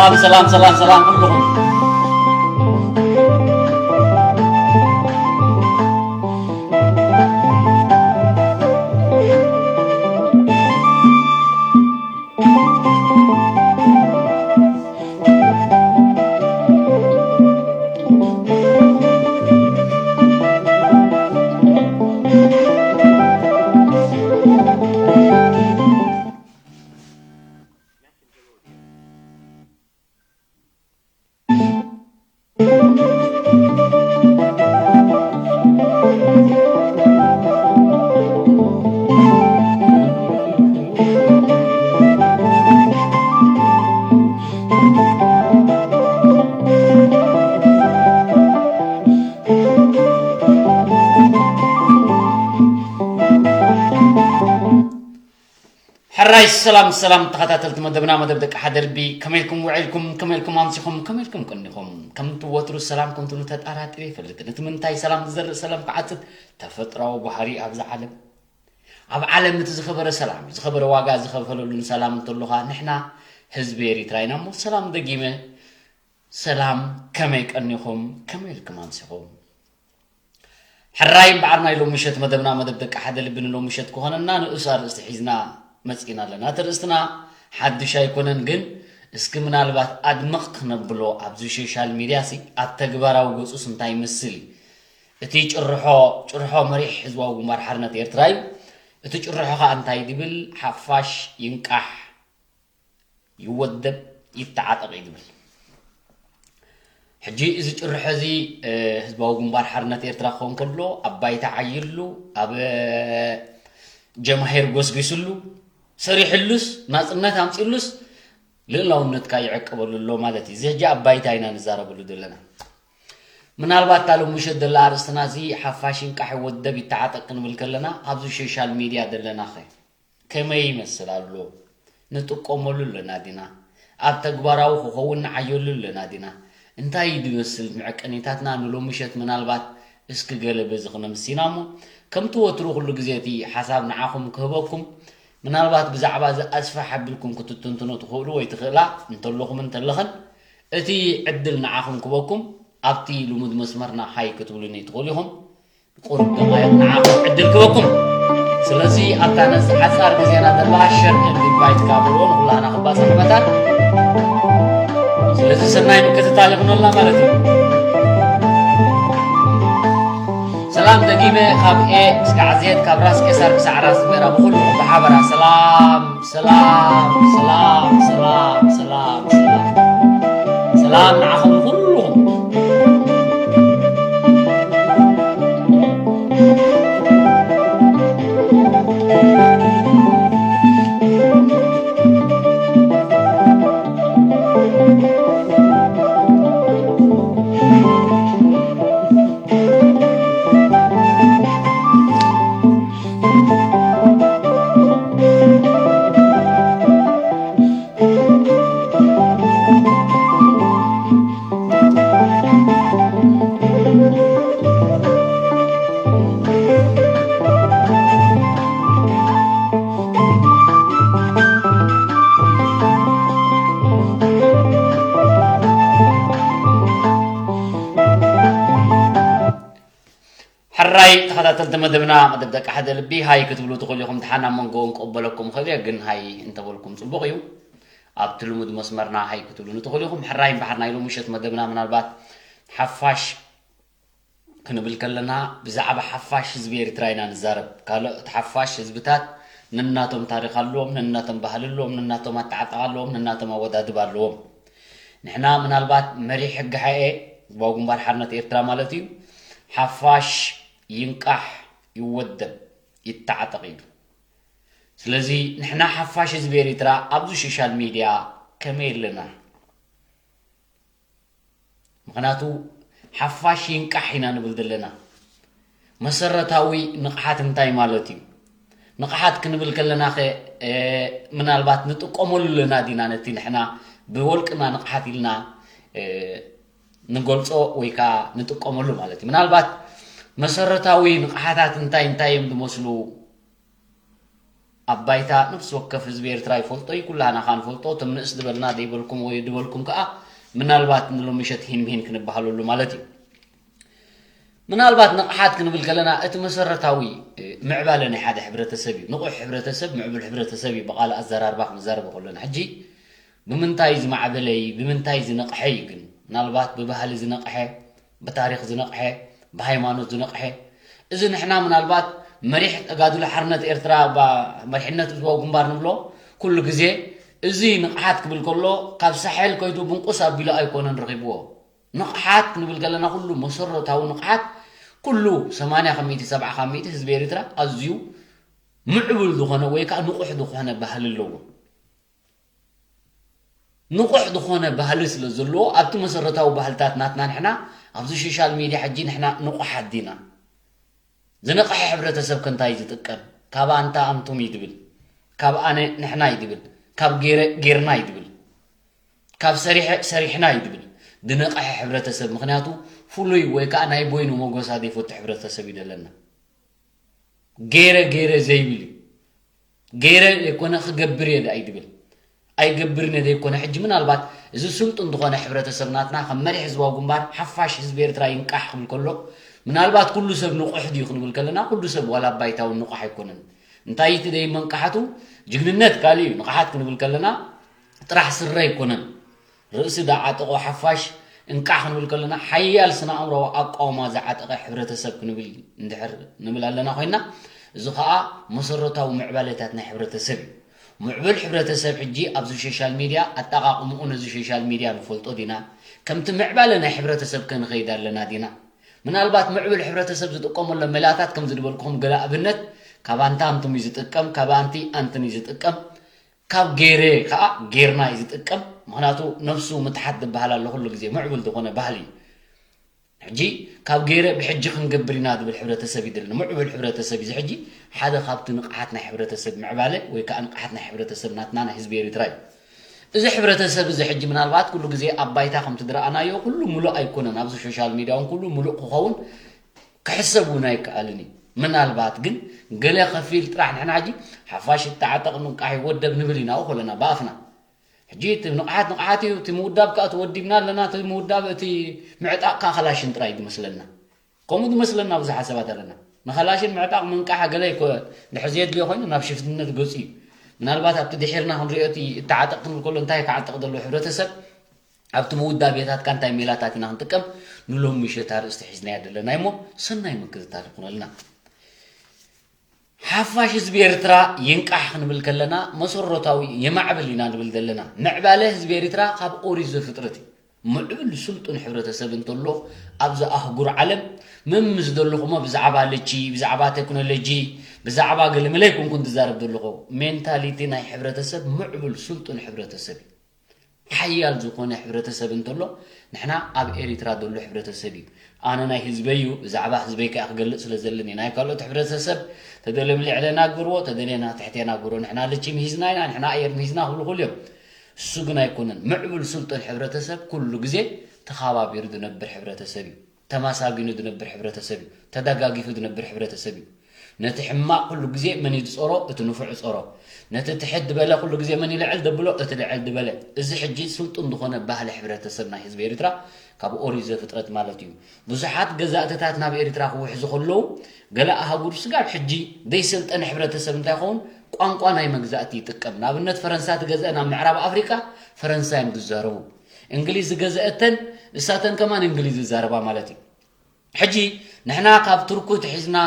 ሰላም፣ ሰላም፣ ሰላም፣ ሰላም ኩልኹም። ሕራይ ሰላም ሰላም ተኸታተልቲ መደብና፣ መደብ ደቂ ሓደ ልቢ፣ ከመይ ኢልኩም ውዒልኩም? ከመይ ኢልኩም ኣምሲኹም? ከመይ ኢልኩም ቀኒኹም? ከምቲ ወትሩ ሰላም ከምቲ ተጣራጢረ ይፈልጥን። እቲ ምንታይ ሰላም ዝዘርእ ሰላም ክዓጽድ ተፈጥራዊ ባህሪ ኣብዚ ዓለም። ኣብ ዓለም እቲ ዝኸበረ ሰላም እዩ። ዝኸበረ ዋጋ ዝኸፈለሉን ሰላም እንተሎኻ ንሕና ህዝቢ ኤሪትራ ኢና እሞ ሰላም ደጊመ ሰላም፣ ከመይ ቀኒኹም? ከመይ ኢልኩም ኣምሲኹም? ሕራይ እምበኣር ናይ ሎሚ ምሸት መደብና መደብ ደቂ ሓደ ልቢ ንሎሚ ምሸት ክኾነና ንኡስ ኣርእስቲ ሒዝና መጺእና ኣለና። እቲ ኣርእስትና ሓድሽ ኣይኮነን፣ ግን እስኪ ምናልባት ኣድመቕ ክነብሎ ኣብዚ ሶሻል ሚድያ ሲ ኣብ ተግባራዊ ገጹስ እንታይ ይመስል እዩ? እቲ ጭርሖ፣ ጭርሖ መሪሕ ህዝባዊ ግንባር ሓርነት ኤርትራ እዩ። እቲ ጭርሖ ኸኣ እንታይ ድብል? ሓፋሽ ይንቃሕ፣ ይወደብ፣ ይተዓጠቕ እዩ ድብል። ሕጂ እዚ ጭርሖ እዚ፣ እ፣ ህዝባዊ ግንባር ሓርነት ኤርትራ ክኸውን ከሎ ኣብ ባይታ ዓይሉ፣ ኣብ፣ እ፣ ጀማሂር ጎስጒስሉ፣ ሰሪሕሉስ፣ ናጽነት ኣምጺሉስ፣ ልእላውነትካ ይዕቀበሉ ኣሎ ማለት እዩ። እዚ ሕጂ ኣብ ባይታ ኢና ንዛረበሉ ዘለና። ምናልባት እታ ሎሚ ምሸት ዘላ ኣርእስትና እዚ ሓፋሽ ይንቃሕ ይወደብ ይተዓጠቕ ክንብል ከለና ኣብዚ ሶሻል ሚድያ ዘለናኸ? ከመይ ይመስል ኣሎ? ንጥቀመሉ ኣለና ዲና? ኣብ ተግባራዊ ክኸውን ንዓየሉ ኣለና ዲና? እንታይ እዩ ዝመስል መዐቀኒታትና ንሎሚ ምሸት? ምናልባት እስኪ ገለ በዚ ክነምስና እሞ፣ ከምቲ ወትሩ ኩሉ ግዜ እቲ ሓሳብ ንዓኹም ክህበኩም፣ ምናልባት ብዛዕባ እዚ ኣስፍሕ ኣቢልኩም ክትትንትኑ ትኽእሉ ወይ ትኽእላ እንተለኹም እንተለኽን፣ እቲ ዕድል ንዓኹም ክበኩም፣ ኣብቲ ልሙድ መስመርና ሃይ ክትብሉኒ ትኽእሉ ኢኹም። ቁሩብ ደቓይቕ ንዓኹም ዕድል ክበኩም። ስለዚ ኣብታ ነዚ ሓጻር ግዜና ዘለዋ ሸር ኤንድ ኢንቫይት ካብልዎ ንኹላህና ክባጽሕ መታን። ስለዚ ሰናይ ምክትታል ይኹነልና ማለት እዩ። ሰላም ደጊመ ካብ ኤ እስካዕ ዜድ፣ ካብ ራስ ቄሳር ክሳዕ ራስ ዝሜራ ብኹሉ ብሓበራ ሰላም፣ ሰላም፣ ሰላም፣ ሰላም፣ ሰላም፣ ሰላም። ሰላም ንዓኹም ኩሉኹም። ሕራይ ተኸታተልቲ መደብና፣ መደብ ደቂ ሓደ ልቢ፣ ሃይ ክትብሉ ትኽእሉ ኢኹም። ደሓን ኣብ መንጎ ክቕበለኩም ይኽእል እየ፣ ግን ሃይ እንተበልኩም ጽቡቕ እዩ። ኣብቲ ልሙድ መስመርና ሃይ ክትብሉኒ ትኽእሉ ኢኹም። ሕራይ እምበኣር ናይ ሎሚ ምሸት መደብና ምናልባት ሓፋሽ ክንብል ከለና ብዛዕባ ሓፋሽ ህዝቢ ኤርትራ ኢና ንዛረብ። ካልኦት ሓፋሽ ህዝብታት ነናቶም ታሪኽ ኣለዎም፣ ነናቶም ባህሊ ኣለዎም፣ ነናቶም ኣተዓጣቕ ኣለዎም፣ ነናቶም ኣወዳድባ ኣለዎም። ንሕና ምናልባት መሪሕ ህግሓኤ ህዝባዊ ግንባር ሓርነት ኤርትራ ማለት እዩ፣ ሓፋሽ ይንቃሕ፣ ይወደብ፣ ይተዓጠቕ ኢሉ። ስለዚ ንሕና ሓፋሽ ህዝቢ ኤርትራ ኣብዚ ሶሻል ሚድያ ከመይ ኣለና? ምኽንያቱ ሓፋሽ ይንቃሕ ኢና ንብል ዘለና። መሰረታዊ ንቕሓት እንታይ ማለት እዩ? ንቕሓት ክንብል ከለናኸ፣ እ፣ ምናልባት ንጥቀመሉ ኣለና ዲና ነቲ ንሕና ብወልቅና ንቕሓት ኢልና፣ እ፣ ንገልጾ ወይ ከኣ ንጥቀመሉ ማለት እዩ? ምናልባት መሰረታዊ ንቕሓታት እንታይ እንታይ እዮም ዝመስሉ? ኣብ ባይታ ነፍሲ ወከፍ ህዝቢ ኤርትራ ይፈልጦ እዩ፣ ኩላህና ኸኣ ንፈልጦ። እቶም ንእስ ዝበልና ዘይበልኩም ወይ ዝበልኩም ከኣ ምናልባት ንሎሚ ምሸት ሂን ምሂን ክንበሃለሉ ማለት እዩ። ምናልባት ንቕሓት ክንብል ከለና እቲ መሰረታዊ ምዕባለ ናይ ሓደ ሕብረተሰብ እዩ። ንቑሕ ሕብረተሰብ ምዕቡል ሕብረተሰብ እዩ፣ ብቓል ኣዘራርባ ክንዛረብ ከለና። ሕጂ ብምንታይ ዝማዕበለ እዩ፣ ብምንታይ ዝነቕሐ እዩ? ግን ምናልባት ብባህሊ ዝነቕሐ፣ ብታሪኽ ዝነቕሐ፣ ብሃይማኖት ዝነቕሐ፣ እዚ ንሕና ምናልባት መሪሕ ተጋድሎ ሓርነት ኤርትራ፣ መሪሕነት ህዝባዊ ግንባር ንብሎ፣ ኩሉ ግዜ እዚ ንቕሓት ክብል ከሎ ካብ ሳሕል ከይዱ ብንቁስ ኣቢሉ ኣይኮነን ረኺብዎ። ንቕሓት ክንብል ከለና ኩሉ መሰረታዊ ንቕሓት ኩሉ ሰማንያ ካብ ሚእቲ፣ ሰብዓ ካብ ሚእቲ ህዝቢ ኤርትራ ኣዝዩ ምዕቡል ዝኾነ ወይ ከዓ ንቑሕ ዝኾነ ባህሊ ኣለዎ። ንቑሕ ዝኾነ ባህሊ ስለ ዘለዎ ኣብቲ መሰረታዊ ባህልታት ናትና ንሕና ኣብዚ ሶሻል ሚድያ ሕጂ ንሕና ንቑሓት ዲና? ዝነቕሐ ሕብረተሰብ ከ እንታይ እዩ ዝጥቀም? ካብ ኣንታ ኣንቱም እዩ ድብል፣ ካብ ኣነ ንሕና እዩ ድብል፣ ካብ ገይረ ጌርና እዩ ድብል፣ ካብ ሰሪሐ ሰሪሕና እዩ ድብል። ዝነቕሐ ሕብረተሰብ ምኽንያቱ ፍሉይ ወይ ከዓ ናይ በይኑ ሞጎሳ ዘይፈቱ ሕብረተሰብ እዩ ዘለና። ገይረ ገይረ ዘይብል እዩ። ገይረ ዘይኮነ ክገብር እየ ደኣ እዩ ድብል። ኣይገብርን እየ ዘይኮነ ሕጂ ምናልባት እዚ ስልጡን ዝኾነ ሕብረተሰብ ናትና ከም መሪሕ ህዝባዊ ግንባር ሓፋሽ ህዝቢ ኤርትራ ይንቃሕ ክብል ከሎ ምናልባት ኩሉ ሰብ ንቑሕ ድዩ ክንብል ከለና ኩሉ ሰብ ዋላ ባይታውን ንቑሕ ኣይኮነን። እንታይ እቲ ደይ መንቃሓቱ ጅግንነት ካልእ እዩ። ንቕሓት ክንብል ከለና ጥራሕ ስረ ኣይኮነን። ርእሲ ዝዓጠቖ ሓፋሽ እንቃዕ ክንብል ከለና ሓያል ስነ ኣእምሮዊ ኣቃውማ ዝዓጠቐ ሕብረተሰብ ክንብል እንድሕር ንብል ኣለና ኮይና እዚ ከዓ መሰረታዊ ምዕባለታት ናይ ሕብረተሰብ እዩ። ምዕቡል ሕብረተሰብ ሕጂ ኣብዚ ሶሻል ሚድያ ኣጠቓቕምኡ ነዚ ሶሻል ሚድያ ንፈልጦ ዲና? ከምቲ ምዕባለ ናይ ሕብረተሰብ ከ ንኸይድ ኣለና ዲና? ምናልባት ምዕቡል ሕብረተሰብ ዝጥቀመሎም ሜላታት ከም ዝድበልኩኹም ገለ ኣብነት ካብ ኣንታ ኣንቱም እዩ ዝጥቀም፣ ካብ ኣንቲ ኣንትን እዩ ዝጥቀም። ካብ ገይረ ከዓ ጌርና እዩ ዝጥቀም። ምክንያቱ ነብሱ ምትሓት ዝበሃል ኣሎ ኩሉ ግዜ ምዕቡል ዝኾነ ባህሊ እዩ። ሕጂ ካብ ገይረ ብሕጂ ክንገብር ኢና ዝብል ሕብረተሰብ ይደልን። ምዕቡል ሕብረተሰብ እዚ ሕጂ ሓደ ካብቲ ንቕሓት ናይ ሕብረተሰብ ምዕባለ ወይ ከዓ ንቕሓት ናይ ሕብረተሰብ ናትና ናይ ህዝቢ ኤርትራ እዩ። እዚ ሕብረተሰብ እዚ ሕጂ ምናልባት ኩሉ ግዜ ኣብ ባይታ ከምቲ ዝረኣናዮ ኩሉ ሙሉእ ኣይኮነን። ኣብዚ ሶሻል ሚድያ እውን ኩሉ ሙሉእ ክኸውን ክሕሰብ እውን ኣይከኣልን እዩ። ምናልባት ግን ገለ ከፊል ጥራሕ ንሕና ሕጂ ሓፋሽ ይተዓጠቕ ንቃሕ ይወደብ ንብል ኢና ኣብኡ ከለና ብኣፍና። ሕጂ እቲ ንቕሓት ንቕሓት እዩ፣ እቲ ምውዳብ ከኣ ተወዲብና ኣለና፣ እቲ ምውዳብ እቲ ምዕጣቕ ከኣ ከላሽን ጥራይ እዩ ዝመስለና። ከምኡ ዝመስለና ብዙሓት ሰባት ኣለና። ንኸላሽን ምዕጣቕ ምንቃሕ ገለ ይኮ ድሕር ዘየድልዮ ኮይኑ ናብ ሽፍትነት ገጹ እዩ። ምናልባት ኣብቲ ድሒርና ክንሪኦ እቲ እተዓጠቕ ክንብል ከሎ እንታይ ክዓጥቕ ዘለዎ ሕብረተሰብ ኣብቲ ምውዳብ ቤታትካ እንታይ ሜላታት ኢና ክንጥቀም ንሎም ምሸት ኣርእስቲ ሒዝናያ ዘለና እሞ ሰናይ ምክትታል ይኹነልና። ሓፋሽ ህዝቢ ኤርትራ ይንቃሕ ክንብል ከለና መሰረታዊ የማዕብል ኢና ንብል ዘለና። ምዕባለ ህዝቢ ኤርትራ ካብ ኦሪት ዘፍጥረት እዩ። ምዕብል ስልጡን ሕብረተሰብ እንተሎ ኣብዚ ኣህጉር ዓለም መምስ ዘለኹሞ ብዛዕባ ልጂ፣ ብዛዕባ ቴክኖሎጂ፣ ብዛዕባ ገለመለ ኣይኮንኩን ዝዛረብ ዘለኹ። ሜንታሊቲ ናይ ሕብረተሰብ ምዕብል ስልጡን ሕብረተሰብ እዩ። ሓያል ዝኾነ ሕብረተሰብ እንተሎ ንሕና ኣብ ኤሪትራ ዘሎ ሕብረተሰብ እዩ። ኣነ ናይ ህዝበይ እዩ፣ ብዛዕባ ህዝበይ ከኣ ክገልጽ ስለ ዘለኒ ናይ ካልኦት ሕብረተሰብ ተደልዮም ልዕለና ግበርዎ፣ ተደልየና ትሕቴና ግበርዎ፣ ንሕና ልቺ ምሂዝና ኢና፣ ንሕና ኣየር ምሂዝና ክብሉ ኩሉ እዮም። እሱ ግን ኣይኮነን። ምዕቡል ስልጡን ሕብረተሰብ ኩሉ ግዜ ተኻባቢሩ ዝነብር ሕብረተሰብ እዩ። ተማሳጊኑ ዝነብር ሕብረተሰብ እዩ። ተደጋጊፉ ዝነብር ሕብረተሰብ እዩ። ነቲ ሕማቕ ኩሉ ግዜ መን እዩ ዝጸሮ? እቲ ንፉዕ ጸሮ። ነቲ ትሕት ዝበለ ኩሉ ግዜ መን ይልዕል ዘብሎ? እቲ ልዕል ዝበለ። እዚ ሕጂ ስልጡን ዝኾነ ባህሊ ሕብረተሰብ ናይ ህዝቢ ኤርትራ ካብ ኦሪት ዘፍጥረት ማለት እዩ። ብዙሓት ገዛእትታት ናብ ኤርትራ ክውሕዙ ከለዉ ገለ ኣህጉር ስጋብ ሕጂ ዘይሰልጠነ ሕብረተሰብ እንታይ ይኸውን? ቋንቋ ናይ መግዛእቲ ይጥቀም። ንኣብነት ፈረንሳ ትገዝአ ናብ ምዕራብ ኣፍሪቃ ፈረንሳ እዮም ዝዛረቡ። እንግሊዝ ዝገዘአተን እሳተን ከማን እንግሊዝ ዝዛረባ ማለት እዩ። ሕጂ ንሕና ካብ ቱርኩ ትሒዝና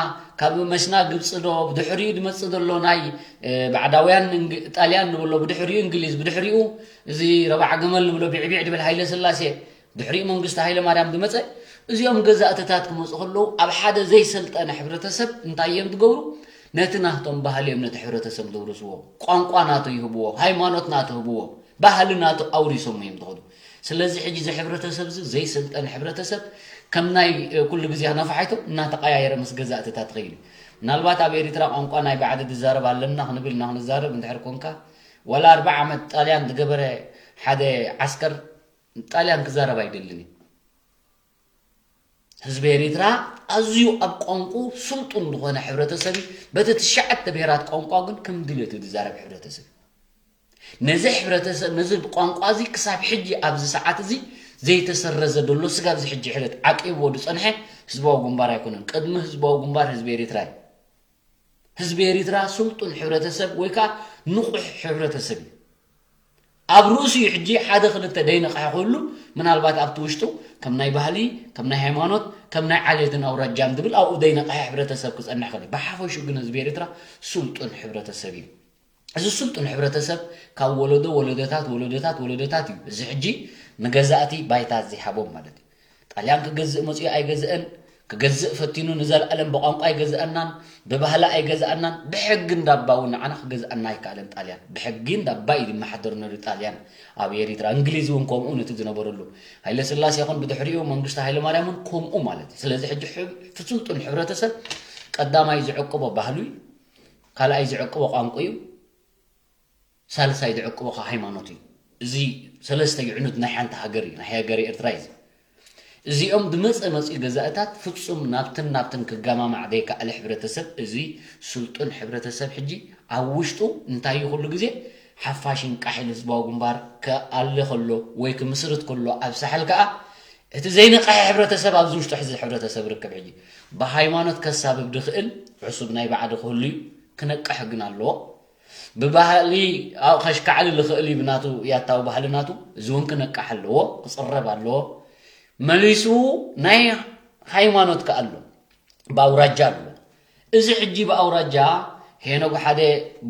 ካብ መስና ግብፂ ዶ ብድሕሪኡ ዝመፅእ ዘሎ ናይ ባዕዳውያን ጣልያን ንብሎ ብድሕሪኡ እንግሊዝ ብድሕሪኡ እዚ ረባዕ ገመል ንብሎ ቢዕቢዕ ድብል ሃይለ ስላሴ ድሕሪኡ መንግስቲ ሃይለ ማርያም ዝመፀ እዚኦም ገዛእትታት ክመፁ ከለዉ ኣብ ሓደ ዘይሰልጠነ ሕብረተሰብ እንታይ እዮም ዝገብሩ ነቲ ናህቶም ባህሊ እዮም ነቲ ሕብረተሰብ ዘውርስዎ ቋንቋ ናቱ ይህብዎ ሃይማኖት ናቱ ህብዎ ባህልና ኣውሪሶም እዮም ዝኸዱ። ስለዚ ሕጂ እዚ ሕብረተሰብ እዚ ዘይሰልጠነ ሕብረተሰብ ከም ናይ ኩሉ ግዜ ነፋሒቶ እናተቀያየረ ምስ ገዛእትታት ይኸይድ እዩ። ምናልባት ኣብ ኤሪትራ ቋንቋ ናይ ባዕዲ ዝዛረብ ኣለና ክንብል እና ክንዛረብ እንድሕር ኮንካ ዋላ ኣርባዓ ዓመት ጣልያን ዝገበረ ሓደ ዓስከር ጣልያን ክዛረብ ኣይደልን እዩ። ህዝቢ ኤሪትራ ኣዝዩ ኣብ ቋንቁ ስልጡን ዝኾነ ሕብረተሰብ እዩ። በቲ ትሽዓተ ብሄራት ቋንቋ ግን ከም ድሌቱ ዝዛረብ ሕብረተሰብ እዩ። ነዚ ሕብረተሰብ ነዚ ቋንቋ እዚ ክሳብ ሕጂ ኣብዚ ሰዓት እዚ ዘይተሰረዘ ዘሎ ስጋብ እዚ ሕጂ ሕለት ዓቂብዎ ዝጸንሐ ህዝባዊ ግንባር ኣይኮነን። ቅድሚ ህዝባዊ ግንባር ህዝቢ ኤሪትራ እዩ። ህዝቢ ኤሪትራ ስልጡን ሕብረተሰብ ወይ ከዓ ንቑሕ ሕብረተሰብ እዩ። ኣብ ርእሲኡ ሕጂ ሓደ ክልተ ደይነቕሐ ክህሉ ምናልባት ኣብቲ ውሽጡ ከም ናይ ባህሊ ከም ናይ ሃይማኖት ከም ናይ ዓሌትን ኣውራጃን ዝብል ኣብኡ ደይነቕሐ ሕብረተሰብ ክጸንሕ ክእል። ብሓፈሹ ግን ህዝቢ ኤሪትራ ስልጡን ሕብረተሰብ እዩ። እዚ ስልጡን ሕብረተሰብ ካብ ወለዶ ወለዶታት ወለዶታት ወለዶታት እዩ። እዚ ሕጂ ንገዛእቲ ባይታ ዘይሃቦም ማለት እዩ። ጣልያን ክገዝእ መፅኡ ኣይገዝአን። ክገዝእ ፈቲኑ ንዘለኣለም ብቋንቋ ኣይገዝአናን ብባህሊ ኣይገዝኣናን። ብሕጊ እንዳባ እውን ንዓና ክገዝኣና ኣይከኣለን ጣልያን። ብሕጊ እንዳባ እዩ ዝመሓደር ነሩ ጣልያን ኣብ ኤሪትራ። እንግሊዝ እውን ከምኡ ነቲ ዝነበረሉ ሃይለ ስላሴ ይኹን ብድሕሪኡ መንግስቲ ሃይለ ማርያም እውን ከምኡ ማለት እዩ። ስለዚ ሕጂ ስልጡን ሕብረተሰብ ቀዳማይ ዝዕቅቦ ባህሉ እዩ። ካልኣይ ዝዕቅቦ ቋንቋ እዩ። ሳልሳይ ዝዕቅቦ ከዓ ሃይማኖት እዩ። እዚ ሰለስተ ይዕኑት ናይ ሓንቲ ሃገር እዩ፣ ናይ ሃገር ኤርትራ እዩ። እዚኦም ብመፀ መፂኡ ገዛእታት ፍፁም ናብትን ናብትን ክገማማዕ ዘይከኣለ ሕብረተሰብ፣ እዚ ስልጡን ሕብረተሰብ ሕጂ ኣብ ውሽጡ እንታይ እዩ ኩሉ ግዜ ሓፋሽን ቃሒል ህዝባዊ ግንባር ክኣሊ ከሎ ወይ ክምስርት ከሎ ኣብ ሳሕል ከዓ እቲ ዘይነቃሒ ሕብረተሰብ ኣብዚ ውሽጡ ሕዚ ሕብረተሰብ ርከብ ሕጂ ብሃይማኖት ከሳብብ ድኽእል ዕሱብ ናይ ባዕዲ ክህሉ እዩ። ክነቅሕ ግን ኣለዎ። ብባህሊ ኣብኡ ከሽካዕሊ ዝኽእል እዩ ብናቱ ያታዊ ባህሊ ናቱ። እዚ እውን ክነቅሕ ኣለዎ፣ ክፅረብ ኣለዎ። መሊሱ ናይ ሃይማኖት ከ ኣሎ፣ ብኣውራጃ ኣሎ። እዚ ሕጂ ብኣውራጃ ሄኖግ ሓደ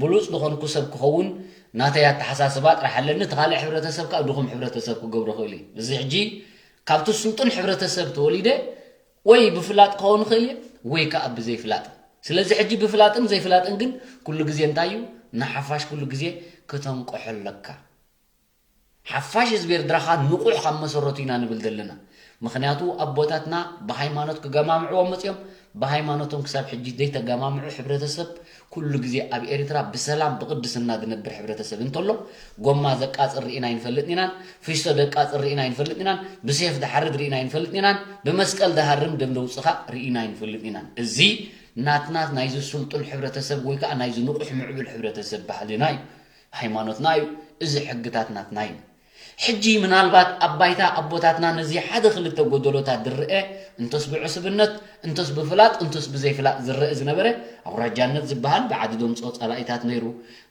ብሉፅ ዝኾንኩ ሰብ ክኸውን ናተይ ኣተሓሳስባ ጥራሕ ኣለኒ። እቲ ካልእ ሕብረተሰብ ከዓ ድኹም ሕብረተሰብ ክገብሮ ክእል እዩ። እዚ ሕጂ ካብቲ ስልጡን ሕብረተሰብ ተወሊደ ወይ ብፍላጥ ክኸውን ይኽእል እየ ወይ ከዓ ብዘይፍላጥ። ስለዚ ሕጂ ብፍላጥን ዘይፍላጥን ግን ኩሉ ግዜ እንታይ እዩ ንሓፋሽ ኩሉ ግዜ ክተንቅሖ ኣለካ። ሓፋሽ ህዝቢ ኤርትራ ከዓ ንቑሕ ካብ መሰረቱ ኢና ንብል ዘለና። ምኽንያቱ ኣቦታትና ብሃይማኖት ክገማምዕዎም መፅኦም ብሃይማኖቶም ክሳብ ሕጂ ዘይተገማምዑ ሕብረተሰብ ኩሉ ግዜ ኣብ ኤርትራ ብሰላም ብቕድስና ዝነብር ሕብረተሰብ እንተሎ ጎማ ዘቃፅር ርኢና ኣይንፈልጥን ኢናን ፊስቶ ዘቃፅር ርኢና ኣይንፈልጥን ኢናን ብሴፍ ዝሓርድ ርኢና ኣይንፈልጥን ኢናን ብመስቀል ዝሃርም ደም ዘውፅእ ከዓ ርኢና ኣይንፈልጥን ኢናን። እዚ ናትና ናይዚ ስልጡን ሕብረተሰብ ወይ ከዓ ናይዚ ንቑሕ ምዕቡል ሕብረተሰብ ባህልና እዩ። ሃይማኖትና እዩ። እዚ ሕግታት ናትና እዩ። ሕጂ ምናልባት ኣብ ባይታ ኣቦታትና ነዚ ሓደ ክልተ ጎደሎታት ዝረአ እንተስ ብዕሱብነት እንተስ ብፍላጥ እንተስ ብዘይፍላጥ ዝረአ ዝነበረ ኣውራጃነት ዝበሃል ብዓዲ ዘምፅኦ ፀላኢታት ነይሩ።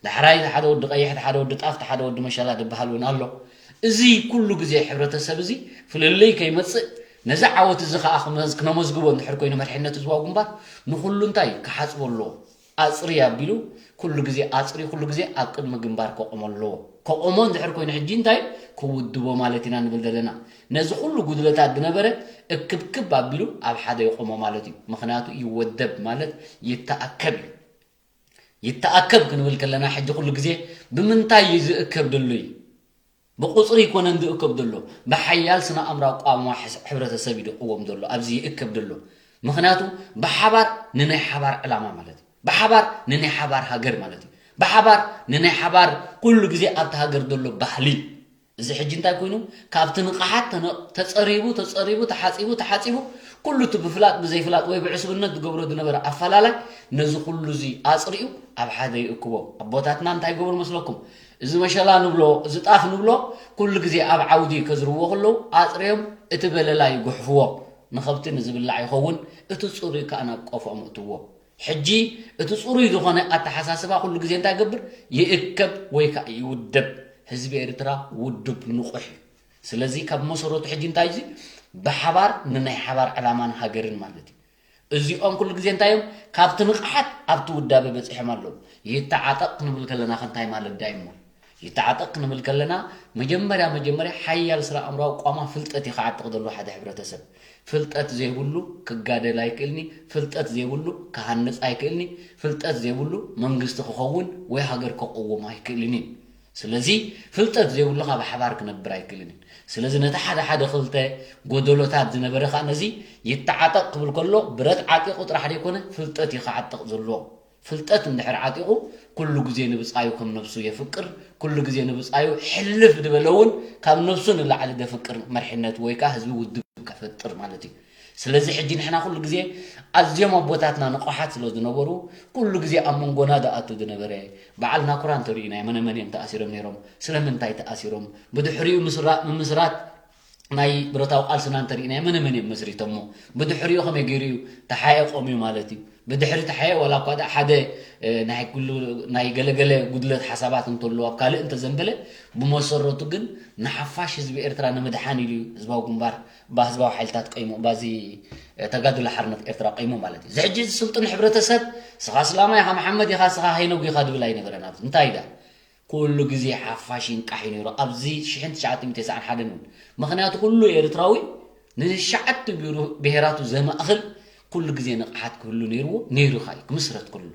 ዳሕራይ ሓደ ወዲ ቀይሕ ሓደ ወዲ ጣፍ ሓደ ወዲ መሸላ ዝበሃል እውን ኣሎ። እዚ ኩሉ ግዜ ሕብረተሰብ እዚ ፍልልይ ከይመፅእ ነዚ ዓወት እዚ ከዓ ክነመዝግቦ እንድሕር ኮይኑ መርሕነት ህዝባዊ ግንባር ንኩሉ እንታይ ክሓፅቦ ኣለዎ። ኣፅሪ ኣቢሉ ኩሉ ግዜ ኣፅሪ ኩሉ ግዜ ኣብ ቅድሚ ግንባር ከቆሞ ኣለዎ። ከቆሞ እንድሕር ኮይኑ ሕጂ እንታይ ክውድቦ ማለት ኢና ንብል ዘለና። ነዚ ኩሉ ጉድለታት ዝነበረ እክብክብ ኣቢሉ ኣብ ሓደ ይቆሞ ማለት እዩ። ምክንያቱ ይወደብ ማለት ይተኣከብ እዩ። ይተኣከብ ክንብል ከለና ሕጂ ኩሉ ግዜ ብምንታይ እዩ ዝእከብ ዘሎ እዩ። ብቁፅሪ ይኮነን ዝእከብ ዘሎ ብሓያል ስነ ኣእምራዊ ቋማ ሕብረተሰብ እዩ ዝቅወም ዘሎ። ኣብዚ ይእከብ ዘሎ ምክንያቱ ብሓባር ንናይ ሓባር ዕላማ ማለት እዩ። ብሓባር ንናይ ሓባር ሃገር ማለት እዩ። ብሓባር ንናይ ሓባር ኩሉ ግዜ ኣብቲ ሃገር ዘሎ ባህሊ እዚ ሕጂ እንታይ ኮይኑ ካብቲ ንቕሓት ተጸሪቡ ተጸሪቡ ተሓጺቡ ተሓጺቡ ኩሉ እቲ ብፍላጥ ብዘይፍላጥ ወይ ብዕስብነት ዝገብሮ ዝነበረ ኣፈላላይ ነዚ ኩሉ እዚ ኣጽሪኡ ኣብ ሓደ ይእክቦ። ኣቦታትና እንታይ ይገብሩ መስለኩም? እዚ መሸላ ንብሎ እዚ ጣፍ ንብሎ ኩሉ ግዜ ኣብ ዓውዲ ከዝርዎ ከለዉ ኣጽርዮም እቲ በለላ ይጉሕፍዎ። ንኸብቲ ንዝብላዕ ይኸውን፣ እቲ ጽሩይ ከኣ ናብ ቆፎኦም እእትዎ። ሕጂ እቲ ጽሩይ ዝኾነ ኣተሓሳስባ ኩሉ ግዜ እንታይ ይገብር? ይእከብ ወይ ከኣ ይውደብ። ህዝቢ ኤርትራ ውዱብ ንቑሕ እዩ። ስለዚ ካብ መሰረቱ ሕጂ እንታይ እዚ ብሓባር ንናይ ሓባር ዕላማን ሃገርን ማለት እዩ። እዚኦም ኩሉ ግዜ እንታይ እዮም ካብቲ ንቕሓት ኣብቲ ውዳበ በፂሖም ኣለዉ። ይተዓጠቕ ክንብል ከለና ከ እንታይ ማለት ዳይሞ? ይተዓጠቕ ክንብል ከለና መጀመርያ መጀመርያ ሓያል ስራ ኣእምራዊ ቋማ ፍልጠት እዩ ክዓጥቕ ዘለዎ ሓደ ሕብረተሰብ። ፍልጠት ዘይብሉ ክጋደል ኣይክእልኒ፣ ፍልጠት ዘይብሉ ክሃንፅ ኣይክእልኒ፣ ፍልጠት ዘይብሉ መንግስቲ ክኸውን ወይ ሃገር ክቕውም ኣይክእልን እዩ። ስለዚ ፍልጠት ዘይብሉ ካብ ሓባር ክነብር ኣይክእልን እዩ። ስለዚ ነቲ ሓደ ሓደ ክልተ ጎደሎታት ዝነበረ ከዓ ነዚ ይተዓጠቕ ክብል ከሎ ብረት ዓጢቑ ጥራሕ ዘይኮነ ፍልጠት እዩ ክዓጥቕ ዘለዎ። ፍልጠት እንድሕር ዓጢቑ ኩሉ ግዜ ንብፃዩ ከም ነብሱ የፍቅር፣ ኩሉ ግዜ ንብፃዩ ሕልፍ ዝበለ እውን ካብ ነብሱ ንላዕሊ ዘፍቅር መርሕነት ወይ ከዓ ህዝቢ ውድብ ከ ፈጥር ማለት እዩ። ስለዚ ሕጂ ንሕና ኩሉ ግዜ ኣዝዮም ኣቦታትና ንቑሓት ስለ ዝነበሩ ኩሉ ግዜ ኣብ መንጎና ዝኣቱ ዝነበረ በዓል ናኩራ እንተሪእና መነመን እዮም ተኣሲሮም ነይሮም? ስለምንታይ ተኣሲሮም? ብድሕሪኡ ምስራ- ምምስራት ናይ ብረታዊ ቃልስና እንተሪእና መነመን እዮም መስሪቶሞ? ብድሕሪኡ ከመይ ገይሩ እዩ ተሓኤቆም እዩ ማለት እዩ? ብድሕሪ ተሓኤ ዋላ እኳ ደኣ ሓደ ናይ ኩሉ ናይ ገለገለ ጉድለት ሓሳባት እንተሎ ኣብ ካልእ እንተዘንበለ ብመሰረቱ ግን ንሓፋሽ ህዝቢ ኤርትራ ንምድሓን ኢሉ እዩ ህዝባዊ ግንባር ብህዝባዊ ሓይልታት ቀይሙ ባዚ ተጋድሎ ሓርነት ኤርትራ ቀይሙ ማለት እዩ። እዚ ሕጂ እዚ ስልጡን ሕብረተሰብ ስኻ እስላማ ኢኻ መሓመድ ኢኻ ስኻ ሃይነጉ ኢኻ ድብል ኣይነበረን። ኣብዚ እንታይ ኢዳ ኩሉ ግዜ ሓፋሽ ይንቃሕ እዩ ነይሩ ኣብዚ ሽሕን ትሽዓተ ሚእትን ተስዓን ሓደን እውን። ምኽንያቱ ኩሉ ኤርትራዊ ንትሽዓተ ብሄራቱ ዘማእኽል ኩሉ ግዜ ንቕሓት ክህሉ ነይርዎ ነይሩ ኸ ክምስረት ክህሉ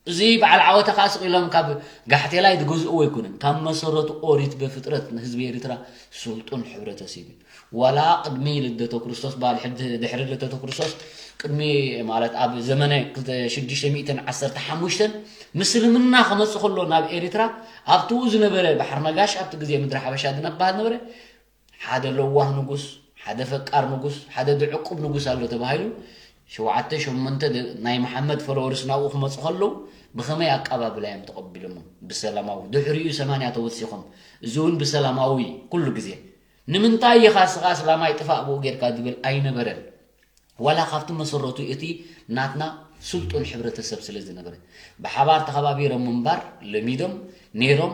እዚ በዓል ዓወተ ከዓ ስቕ ኢሎም ካብ ጋሕቴላይ ዝገዝእዎ ኣይኮነን። ካብ መሰረቱ ኦሪት በፍጥረት ንህዝቢ ኤርትራ ስልጡን ሕብረተሰብ እዩ። ዋላ ቅድሚ ልደተ ክርስቶስ በዓል ሕድ- ድሕሪ ልደተ ክርስቶስ ቅድሚ ማለት ኣብ ዘመነ ክልተ- ሽዱሽተ ሚእትን ዓሰርተ ሓሙሽተን ምስልምና ክመጽእ ከሎ ናብ ኤርትራ ኣብትኡ ዝነበረ ባሕሪ ነጋሽ ኣብቲ ግዜ ምድሪ ሓበሻ ዝነባሃል ነበረ ሓደ ለዋህ ንጉስ፣ ሓደ ፈቃር ንጉስ፣ ሓደ ድዕቁብ ንጉስ ኣሎ ተባሂሉ ሸውዓተ ሸሞንተ ደ- ናይ መሓመድ ፎሎወርስ ናብኡ ክመፁ ከለዉ ብኸመይ ኣቀባብላ እዮም ተቐቢሎሞም? ብሰላማዊ። ድሕሪኡ ሰማንያ ተወሲኾም። እዚ እውን ብሰላማዊ ኩሉ ግዜ። ንምንታይ ኢኻ ስኻ እስላማይ ጥፋእ ብኡ ጌርካ ዝብል ኣይነበረን። ዋላ ካብቲ መሰረቱ እቲ ናትና ስልጡን ሕብረተሰብ ስለ ዝነበረ ብሓባር ተኸባቢሮም ምንባር ለሚዶም ነይሮም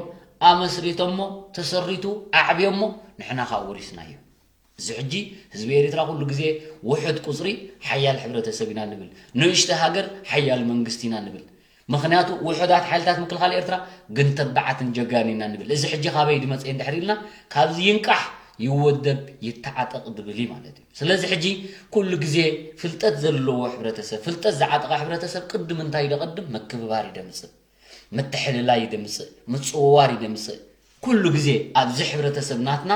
ኣመስሪቶሞ ተሰሪቱ ኣዕብዮሞ ንሕና ከዓ ወሪስናዮ። እዚ ሕጂ ህዝቢ ኤርትራ ኩሉ ግዜ ውሑድ ቁፅሪ ሓያል ሕብረተሰብ ኢና ንብል፣ ንእሽተ ሃገር ሓያል መንግስቲ ኢና ንብል። ምኽንያቱ ውሑዳት ሓይልታት ምክልኻል ኤርትራ ግን ተባዓትን ጀጋን ኢና ንብል። እዚ ሕጂ ካበይ ድመፀ እንድሕር ኢልና ካብዚ ይንቃሕ ይወደብ ይተዓጠቕ ድብል እዩ ማለት እዩ። ስለዚ ሕጂ ኩሉ ግዜ ፍልጠት ዘለዎ ሕብረተሰብ፣ ፍልጠት ዝዓጠቐ ሕብረተሰብ ቅድም እንታይ ደቐድም? ምክብባር ይደምፅእ፣ ምትሕልላይ ይደምፅእ፣ ምፅውዋር ይደምፅእ። ኩሉ ግዜ ኣብዚ ሕብረተሰብ ናትና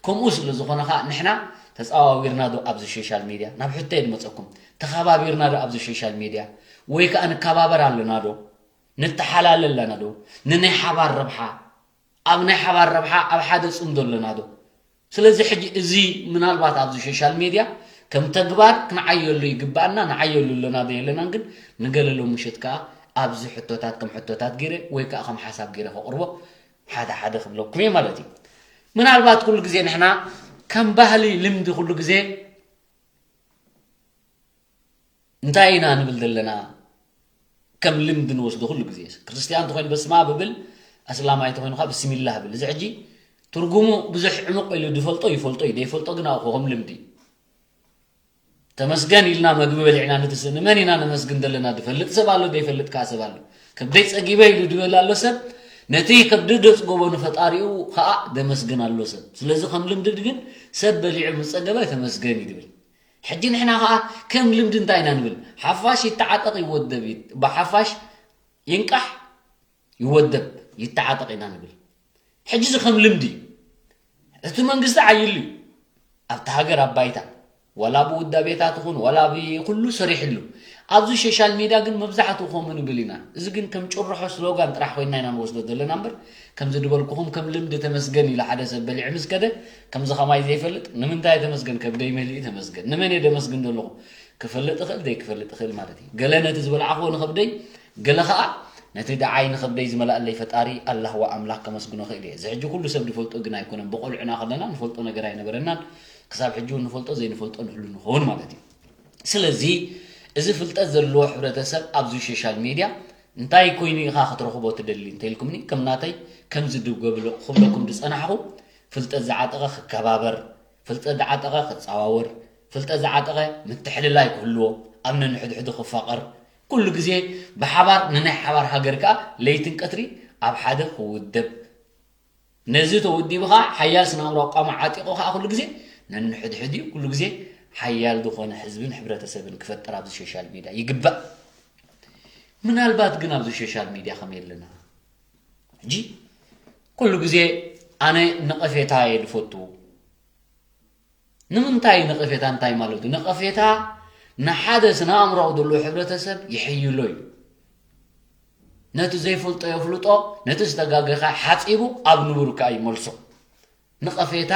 ከምኡ ስለ ዝኾነ ከዓ ንሕና ተፃዋዊርና ዶ ኣብዚ ሶሻል ሚድያ ናብ ሕቶ የድመፀኩም ተኸባቢርና ዶ ኣብዚ ሶሻል ሚድያ ወይ ከዓ ንከባበር ኣለና ዶ ንተሓላለ ኣለና ዶ ንናይ ሓባር ረብሓ ኣብ ናይ ሓባር ረብሓ ኣብ ሓደ ፅምዶ ኣለና ዶ ስለዚ ሕጂ እዚ ምናልባት ኣብዚ ሶሻል ሜድያ ከም ተግባር ክንዓየሉ ይግባኣና ንዓየሉ ኣለና ዶ የለናን ግን ንገለ ሎም ምሸት ከዓ ኣብዚ ሕቶታት ከም ሕቶታት ገይረ ወይ ከዓ ከም ሓሳብ ገይረ ከቕርቦ ሓደ ሓደ ክብለኩም እየ ማለት እዩ ምናልባት ኩሉ ግዜ ንሕና ከም ባህሊ ልምዲ ኩሉ ግዜ እንታይ ኢና ንብል ዘለና ከም ልምዲ ንወስዶ ኩሉ ግዜ ክርስትያን ተኮይኑ በስማ ብብል ኣስላማይ ተኮይኑ ከዓ ብስሚላህ ብል እዚ ሕጂ ትርጉሙ ብዙሕ ዕምቕ ኢሉ ዝፈልጦ ይፈልጦ እዩ ዘይፈልጦ ግን ኣብኡ ከም ልምዲ ተመስገን ኢልና መግቢ በሊዕና ንትስእ ንመን ኢና ነመስግን ዘለና ዝፈልጥ ሰብ ኣሎ ዘይፈልጥ ከዓ ሰብ ኣሎ ከብደይ ፀጊበ ኢሉ ዝበል ኣሎ ሰብ ነቲ ከብዲ ዘፅገቦ ንፈጣሪኡ ከዓ ደመስግን ኣሎ ሰብ ስለዚ ከም ልምዲ ግን ሰብ በሊዑ ምፀገበ ተመስገን እዩ ዝብል ሕጂ ንሕና ኸዓ ከም ልምዲ እንታይ ኢና ንብል ሓፋሽ ይተዓጠቕ ይወደብ ብሓፋሽ ይንቃሕ ይወደብ ይተዓጠቕ ኢና ንብል ሕጂ እዚ ከም ልምዲ እቲ መንግስቲ ዓይሉ ኣብቲ ሃገር ኣብ ባይታ ዋላ ብውዳቤታት ኹን ዋላ ብኩሉ ሰሪሕሉ ኣብዚ ሶሻል ሚድያ ግን መብዛሕትኡ ከምኡ ንብል ኢና እዚ ግን ከም ጭርሖ ስሎጋን ጥራሕ ኮይና ኢና ንወስዶ ዘለና እምበር ከምዚ ዝበልኩኹም ከም ልምዲ ተመስገን ኢሉ ሓደ ሰብ በሊዑ ምስ ከደ ከምዚ ከማይ ዘይፈልጥ ንምንታይ ተመስገን ከብደይ መሊኡ ተመስገን ንመን እየ ደመስግን ዘለኹ ክፈልጥ እኽእል ዘይክፈልጥ እኽእል ማለት እዩ ገለ ነቲ ዝበልዓኽዎ ንኸብደይ ገለ ኸዓ ነቲ ደዓይ ንኸብደይ ዝመላእለይ ፈጣሪ ኣላህ ወኣምላኽ ከመስግኖ እኽእል እየ እዚ ሕጂ ኩሉ ሰብ ዝፈልጦ ግን ኣይኮነን ብቆልዑና ከለና ንፈልጦ ነገር ኣይነበረናን ክሳብ ሕጂ እውን ንፈልጦ ዘይንፈልጦ ንህሉ ንኸውን ማለት እዩ ስለዚ እዚ ፍልጠት ዘለዎ ሕብረተሰብ ኣብዚ ሶሻል ሜድያ እንታይ ኮይኑ ኢኻ ክትረኽቦ ትደሊ እንተኢልኩምኒ ከም ናተይ ከምዚ ድገብሎ ክብለኩም ዝፀናሕኹ ፍልጠት ዝዓጠቐ ክከባበር ፍልጠት ዝዓጠቐ ክፀዋወር ፍልጠት ዝዓጠቐ ምትሕልላይ ክህልዎ ኣብ ነንሕድሕዱ ክፋቐር ኩሉ ግዜ ብሓባር ንናይ ሓባር ሃገር ከዓ ለይትን ቀትሪ ኣብ ሓደ ክውደብ ነዚ ተወዲቡ ከዓ ሓያል ስነ ኣእምሮ ኣቋሙ ዓጢቑ ከዓ ኩሉ ግዜ ነንሕድሕድ እዩ ኩሉ ግዜ ሓያል ዝኾነ ህዝብን ሕብረተሰብን ክፈጥር ኣብዚ ሶሻል ሚድያ ይግባእ ምናልባት ግን ኣብዚ ሶሻል ሚድያ ከመይ ኣለና ሕጂ ኩሉ ግዜ ኣነ ነቐፌታ እየ ዝፈቱ ንምንታይ ነቐፌታ እንታይ ማለት እዩ ነቐፌታ ንሓደ ስነ ኣእምራዊ ዘለዎ ሕብረተሰብ ይሕይሎ እዩ ነቲ ዘይፈልጦ የፍልጦ ነቲ ዝተጋገኻ ሓፂቡ ኣብ ንቡር ከዓ ይመልሶ ነቐፌታ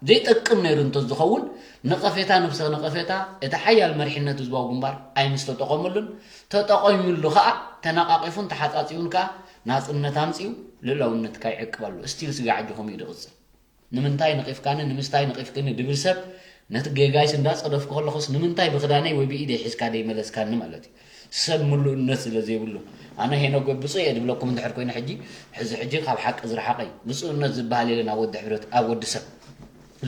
ዘይጠቅም ነይሩ እንተዝኸውን፣ ነቐፌታ ነብሰ ነቐፌታ እቲ ሓያል መሪሕነት ህዝባዊ ግንባር ኣይምስተጠቐመሉን። ተጠቐሙሉ ከኣ ተነቓቒፉን ተሓጻጺቡን ከኣ ናጽነት ኣምጺኡ ልእላውነትካ ይዕቅብ ኣሎ። ስቲል ስጋዕ ኣጆኹም እዩ ዝቕጽል። ንምንታይ ነቒፍካኒ፣ ንምስታይ ነቒፍክኒ ድብል ሰብ፣ ነቲ ጌጋይስ እንዳጸደፍኩ ከለኹስ፣ ንምንታይ ብኽዳነይ ወይ ብኢደይ ሒዝካ ደይመለስካኒ ማለት እዩ። ሰብ ምሉእነት ስለ ዘይብሉ፣ ኣነ ሄኖግ ብጹእ እየ ድብለኩም እንድሕር ኮይነ፣ ሕጂ፣ ሕዚ፣ ሕጂ ካብ ሓቂ ዝረሓቐ እዩ። ብጹእነት ዝበሃል የለን ኣብ ወዲ ሕብረት፣ ኣብ ወዲ ሰብ።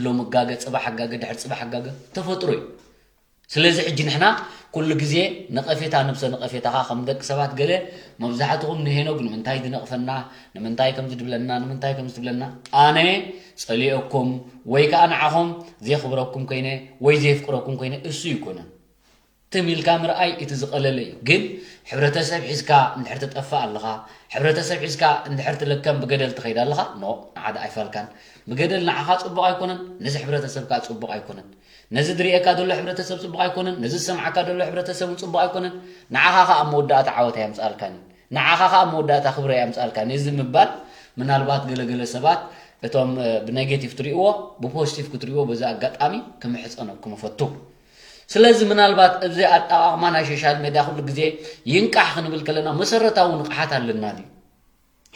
ሎሚ ጋገ፣ ጽባሕ ጋገ፣ ድሕሪ ጽባሕ ጋገ ተፈጥሮ እዩ። ስለዚ ሕጂ ንሕና ኩሉ ግዜ ነቐፌታ፣ ነብሰ ነቐፌታኻ ከም ደቂ ሰባት ገለ መብዛሕትኹም ንሄኖግ ንምንታይ ዝነቕፈና፣ ንምንታይ ከምዚ ድብለና፣ ንምንታይ ከምዚ ትብለና፣ ኣነ ጸሊኦኩም ወይ ከኣ ንዓኹም ዘየኽብረኩም ኮይነ ወይ ዘየፍቅረኩም ኮይነ እሱ ይኮነን። ትም ኢልካ ምርኣይ እቲ ዝቐለለ እዩ። ግን ሕብረተሰብ ሒዝካ እንድሕር ትጠፍእ ኣለኻ፣ ሕብረተሰብ ሒዝካ እንድሕር ትለከም ብገደል ትኸይድ ኣለኻ፣ ኖ፣ ንዓደ ኣይፋልካን። ብገደል ንዓኻ ጽቡቕ ኣይኮነን፣ ነዚ ሕብረተሰብ ከኣ ጽቡቕ ኣይኮነን። ነዚ ዝርእየካ ዘሎ ሕብረተሰብ ጽቡቕ ኣይኮነን፣ ነዚ ዝሰምዓካ ዘሎ ሕብረተሰብ እውን ጽቡቕ ኣይኮነን። ንዓኻ ከኣ ኣብ መወዳእታ ዓወት ኣየምጽኣልካን እዩ። ንዓኻ ከኣ ኣብ መወዳእታ ክብሪ ኣየምጽኣልካን እዩ። እዚ ምባል ምናልባት ገለገለ ሰባት እቶም፣ እ፣ ብኔጌቲቭ ትርእይዎ ብፖዚቲቭ ክትርእይዎ በዚ ኣጋጣሚ ክምሕጸነኩም እፈቱ። ስለዚ ምናልባት እዚ ኣጠቓቕማ ናይ ሶሻል ሜድያ ኩሉ ግዜ ይንቃሕ ክንብል ከለና መሰረታዊ ንቕሓት ኣለና ድዩ?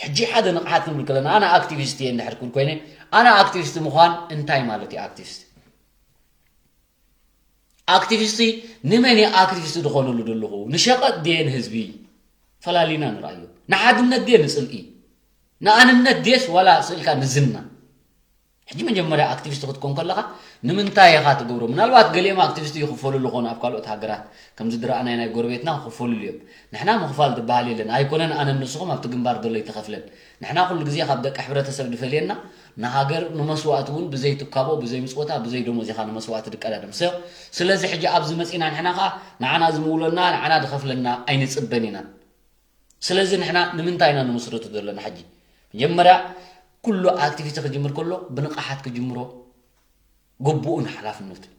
ሕጂ ሓደ ንቕሓት ክንብል ከለና ኣነ ኣክቲቪስት እየ እንድሕር ክብል ኮይነ፣ ኣነ ኣክቲቪስት ምዃን እንታይ ማለት እዩ? ኣክቲቪስት ኣክቲቪስት ንመን እየ ኣክቲቪስት ዝኾነሉ ዘለኹ? ንሸቐጥ ድየ ንህዝቢ? ፈላሊና ንርኣዮ። ንሓድነት ድየ ንጽልኢ? ንኣንነት ድየስ ዋላ ስእልካ ንዝና? ሕጂ መጀመርያ ኣክቲቪስት ክትኮን ከለኻ ንምንታይ ኢኻ ትገብሮ? ምናልባት ገሊኦም ኣክቲቪስት ይኽፈሉ ዝኾኑ ኣብ ካልኦት ሃገራት ከምዚ ድረኣናይ ናይ ጎረቤትና ክኽፈሉ እዮም። ንሕና ምኽፋል ዝበሃል የለን። ኣይኮነን ኣነ ንስኹም ኣብቲ ግንባር ዘሎ ይተኸፍለን። ንሕና ኩሉ ግዜ ካብ ደቂ ሕብረተሰብ ዝፈልየና ንሃገር ንመስዋእቲ እውን ብዘይ ትካቦ፣ ብዘይ ምጽወታ፣ ብዘይ ደሞዝ ኢኻ ንመስዋእቲ ድቀዳደም። So፣ ስለዚ ሕጂ ኣብዚ መጺና ንሕና ኸኣ ንዓና ዝምውለና፣ ንዓና ዝኸፍለና ኣይንጽበን ኢና። ስለዚ ንሕና ንምንታይ ኢና ንምስርቱ ዘለና ሕጂ? መጀመርያ ኩሉ ኣክቲቪቲ ክጅምር ከሎ ብንቕሓት ክጅምሮ ግቡእን ሓላፍነቱን።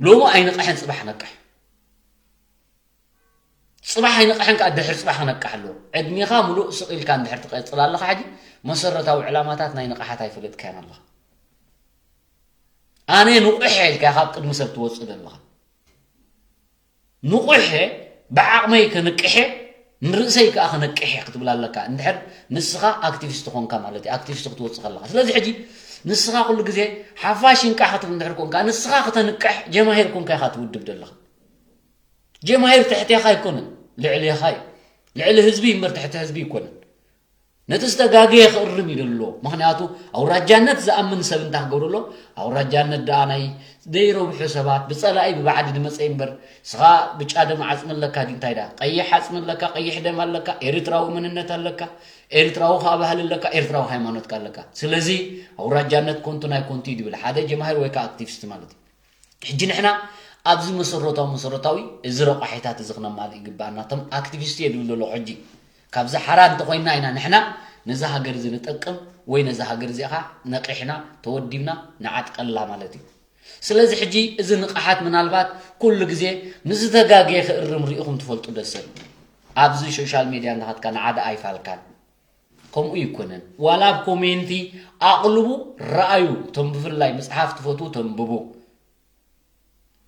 ሎሚ ኣይንቕሕን ጽባሕ ነቅሕ። ጽባሕ ኣይንቕሕን ከኣ ድሕሪ ጽባሕ ክነቅሕ ኣለዎ። ዕድሜኻ ምሉእ ስቕ ኢልካ እንድሕር ትቐጽል ኣለኻ ሕጂ መሰረታዊ ዕላማታት ናይ ንቕሓት ኣይፈለጥካዮን ኣለኻ። ኣነ ንቑሕ ኢልካ ካብ ቅድሚ ሰብ ትወጽእ ዘለኻ። ንቑሕ ብዓቕመይ ክንቅሕ ንርእሰይ ከኣ ክነቅሕ ክትብል ኣለካ። እንድሕር ንስኻ ኣክቲቪስት ኾንካ ማለት እዩ። ኣክቲቪስት ክትወጽእ ከለኻ። ስለዚ ሕጂ ንስኻ ኩሉ ግዜ ሓፋሽ ይንቃሕ ክትብል እንድሕር ኮንካ ንስኻ ክተንቅሕ ጀማሂር ኮንካ ኢኻ ትውድብ ዘለኻ። ጀማሂር ትሕቴኻ ኣይኮነን፣ ልዕሌኻ እዩ። ልዕሊ ህዝቢ እምበር ትሕቲ ህዝቢ ኣይኮነን። ነቲ ዝተጋገየ ክእርም እዩ ዘሎ። ምኽንያቱ ኣውራጃነት ዝኣምን ሰብ እንታይ ክገብሩ ኣሎ? ኣውራጃነት ደኣ ናይ ዘይረብሑ ሰባት ብጸላኢ ብባዕዲ ዝመጸ እምበር፣ ስኻ ብጫ ደም ዓጽሚ ኣለካ ድዩ? እንታይ ደኣ ቀይሕ ዓጽሚ ኣለካ፣ ቀይሕ ደም ኣለካ፣ ኤርትራዊ መንነት ኣለካ፣ ኤርትራዊ ከኣ ባህሊ ኣለካ፣ ኤርትራዊ ሃይማኖትካ ኣለካ። ስለዚ ኣውራጃነት ኮንቱ ናይ ኮንቱ እዩ ዝብል ሓደ ጀማሂር ወይ ከኣ ኣክቲቪስት ማለት እዩ። ሕጂ ንሕና ኣብዚ መሰረታዊ መሰረታዊ እዚ ረቋሒታት እዚ ክነማልእ ይግባኣና። እቶም ኣክቲቪስት እየ ዝብል ዘለኹ ሕጂ ካብዚ ሓራ እንተኾይንና ኢና ንሕና ነዛ ሃገር እዚ ንጠቅም ወይ ነዛ ሃገር እዚኣ ነቒሕና ተወዲብና ንዓጥቀላ ማለት እዩ። ስለዚ ሕጂ እዚ ንቕሓት ምናልባት ኩሉ ግዜ ንዝተጋገየ ክእርም ርኢኹም ትፈልጡ ዶ ሰብ? ኣብዚ ሶሻል ሜድያ እንዳኸድካ ንዓደ ኣይፋልካን። ከምኡ ይኮነን። ዋላ ኣብ ኮሜንቲ ኣቕልቡ ረኣዩ። እቶም ብፍላይ መጽሓፍ ትፈትዉ ተንብቡ።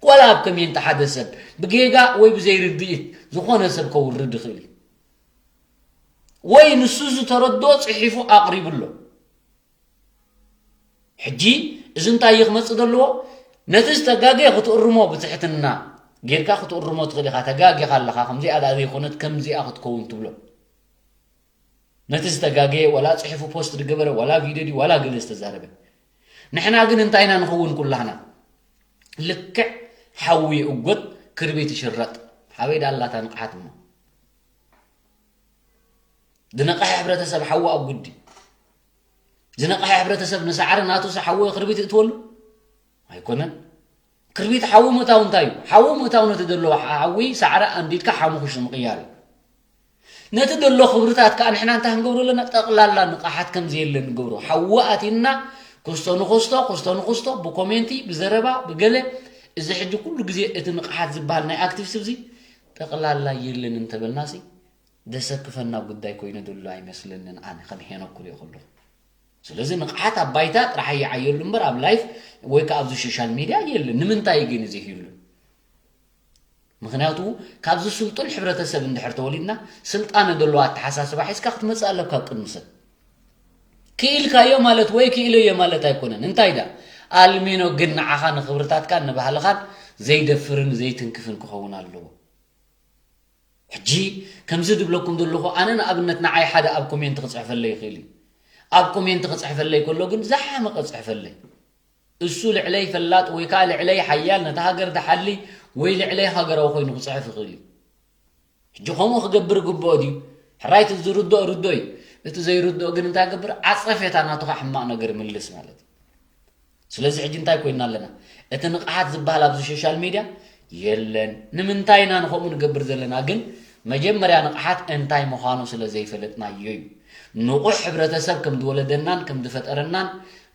ዋላ ኣብ ኮሜንቲ ሓደ ሰብ ብጌጋ ወይ ብዘይ ርድኢት ዝኾነ ሰብ ከውርድ ይኽእል እዩ። ወይ ንሱ ዝተረድኦ ጽሒፉ ኣቕሪቡ ኣሎ። ሕጂ እዚ እንታይ እዩ ክመጽእ ዘለዎ? ነቲ ዝተጋገየ ክትእርሞ ብትሕትና ጌርካ ክትእርሞ ትኽእል ኢኻ። ተጋጊኻ ኣለኻ፣ ከምዚኣ ደኣ ዘይኮነት ከምዚኣ ክትከውን ትብሎ። ነቲ ዝተጋገየ ዋላ ጽሒፉ ፖስት ዝገበረ ዋላ ቪድዮ ድዩ ዋላ ገለ ዝተዛረበ። ንሕና ግን እንታይ ኢና ንኸውን ኩላህና? ልክዕ ሓዊ ይእጎት ክርቢት ይሽረጥ። ሓበይ ደኣ ኣላታ ንቕሓት እሞ? ዝነቕሐ ሕብረተሰብ ሓዊ ኣብ ጉዲ። ዝነቕሐ ሕብረተሰብ ንሳዕሪ ናቱ ሓዊ ክርቢት ይእትወሉ? ኣይኮነን። ክርቢት ሓዊ ምእታው እንታይ እዩ? ሓዊ ምእታው ነቲ ዘሎ ሓዊ ሳዕሪ ኣንዲድካ ሓሙኽሽ ምቕያር እዩ። ነቲ ዘሎ ክብርታት ከኣ ንሕና እንታይ ክንገብሮ ኣለና? ጠቕላላ ንቕሓት ከም ዘየለ ንገብሮ። ሓዊ ኣቲና ክስቶ ንኽስቶ፣ ክስቶ ንኽስቶ፣ ብኮሜንቲ፣ ብዘረባ፣ ብገለ፣ እዚ ሕጂ ኩሉ ግዜ እቲ ንቕሓት ዝበሃል ናይ ኣክቲቪስት እዚ ጠቕላላ የለን እንተበልናሲ፣ ዘሰክፈና ጉዳይ ኮይኑ ዘሎ ኣይመስለንን ኣነ ከም ሄኖክ ክሪኦ ከለኹ። ስለዚ ንቕሓት ኣብ ባይታ ጥራሕ ይዓየሉ እምበር ኣብ ላይፍ ወይ ከዓ ኣብዚ ሶሻል ሚድያ የለን። ንምንታይ ግን እዚ ይህሉ? ምኽንያቱ ካብዚ ስልጡን ሕብረተሰብ እንድሕር ተወሊድና ስልጣነ ዘለዎ ኣተሓሳስባ ሒዝካ ክትመፅእ ኣለካ ኣብ ቅድሚ ሰብ። ክኢልካዮ ማለት ወይ ክኢለዮ ማለት ኣይኮነን። እንታይ ዳ ኣልሚኖ ግን ንዓኻ ንኽብርታትካ ንባህልኻን ዘይደፍርን ዘይትንክፍን ክኸውን ኣለዎ። ሕጂ ከምዚ ድብለኩም ዘለኹ ኣነ ንኣብነት ንዓይ ሓደ ኣብ ኮሜንት ክፅሕፈለይ ይኽእል እዩ። ኣብ ኮሜንት ክፅሕፈለይ ከሎ ግን ዝሓመቐ ፅሕፈለይ። እሱ ልዕለይ ፈላጥ ወይ ከዓ ልዕለይ ሓያል ነታ ሃገር ዝሓሊ ወይ ልዕለይ ሃገራዊ ኮይኑ ክፅሕፍ ይኽእል እዩ። ሕጂ ከምኡ ክገብር ግብኦ ድዩ? ሕራይ እቲ ዝርድኦ ርድኦ እዩ። እቲ ዘይርድኦ ግን እንታይ ገብር? ዓፀፌታ ናቱ ከዓ ሕማቕ ነገር ይምልስ ማለት እዩ። ስለዚ ሕጂ እንታይ ኮይና ኣለና? እቲ ንቕሓት ዝበሃል ኣብዚ ሶሻል ሚድያ የለን። ንምንታይ ኢና ንኸምኡ ንገብር ዘለና? ግን መጀመርያ ንቕሓት እንታይ ምዃኑ ስለ ዘይፈለጥናዮ እዩ። ንቑሕ ሕብረተሰብ ከም ዝወለደናን ከም ዝፈጠረናን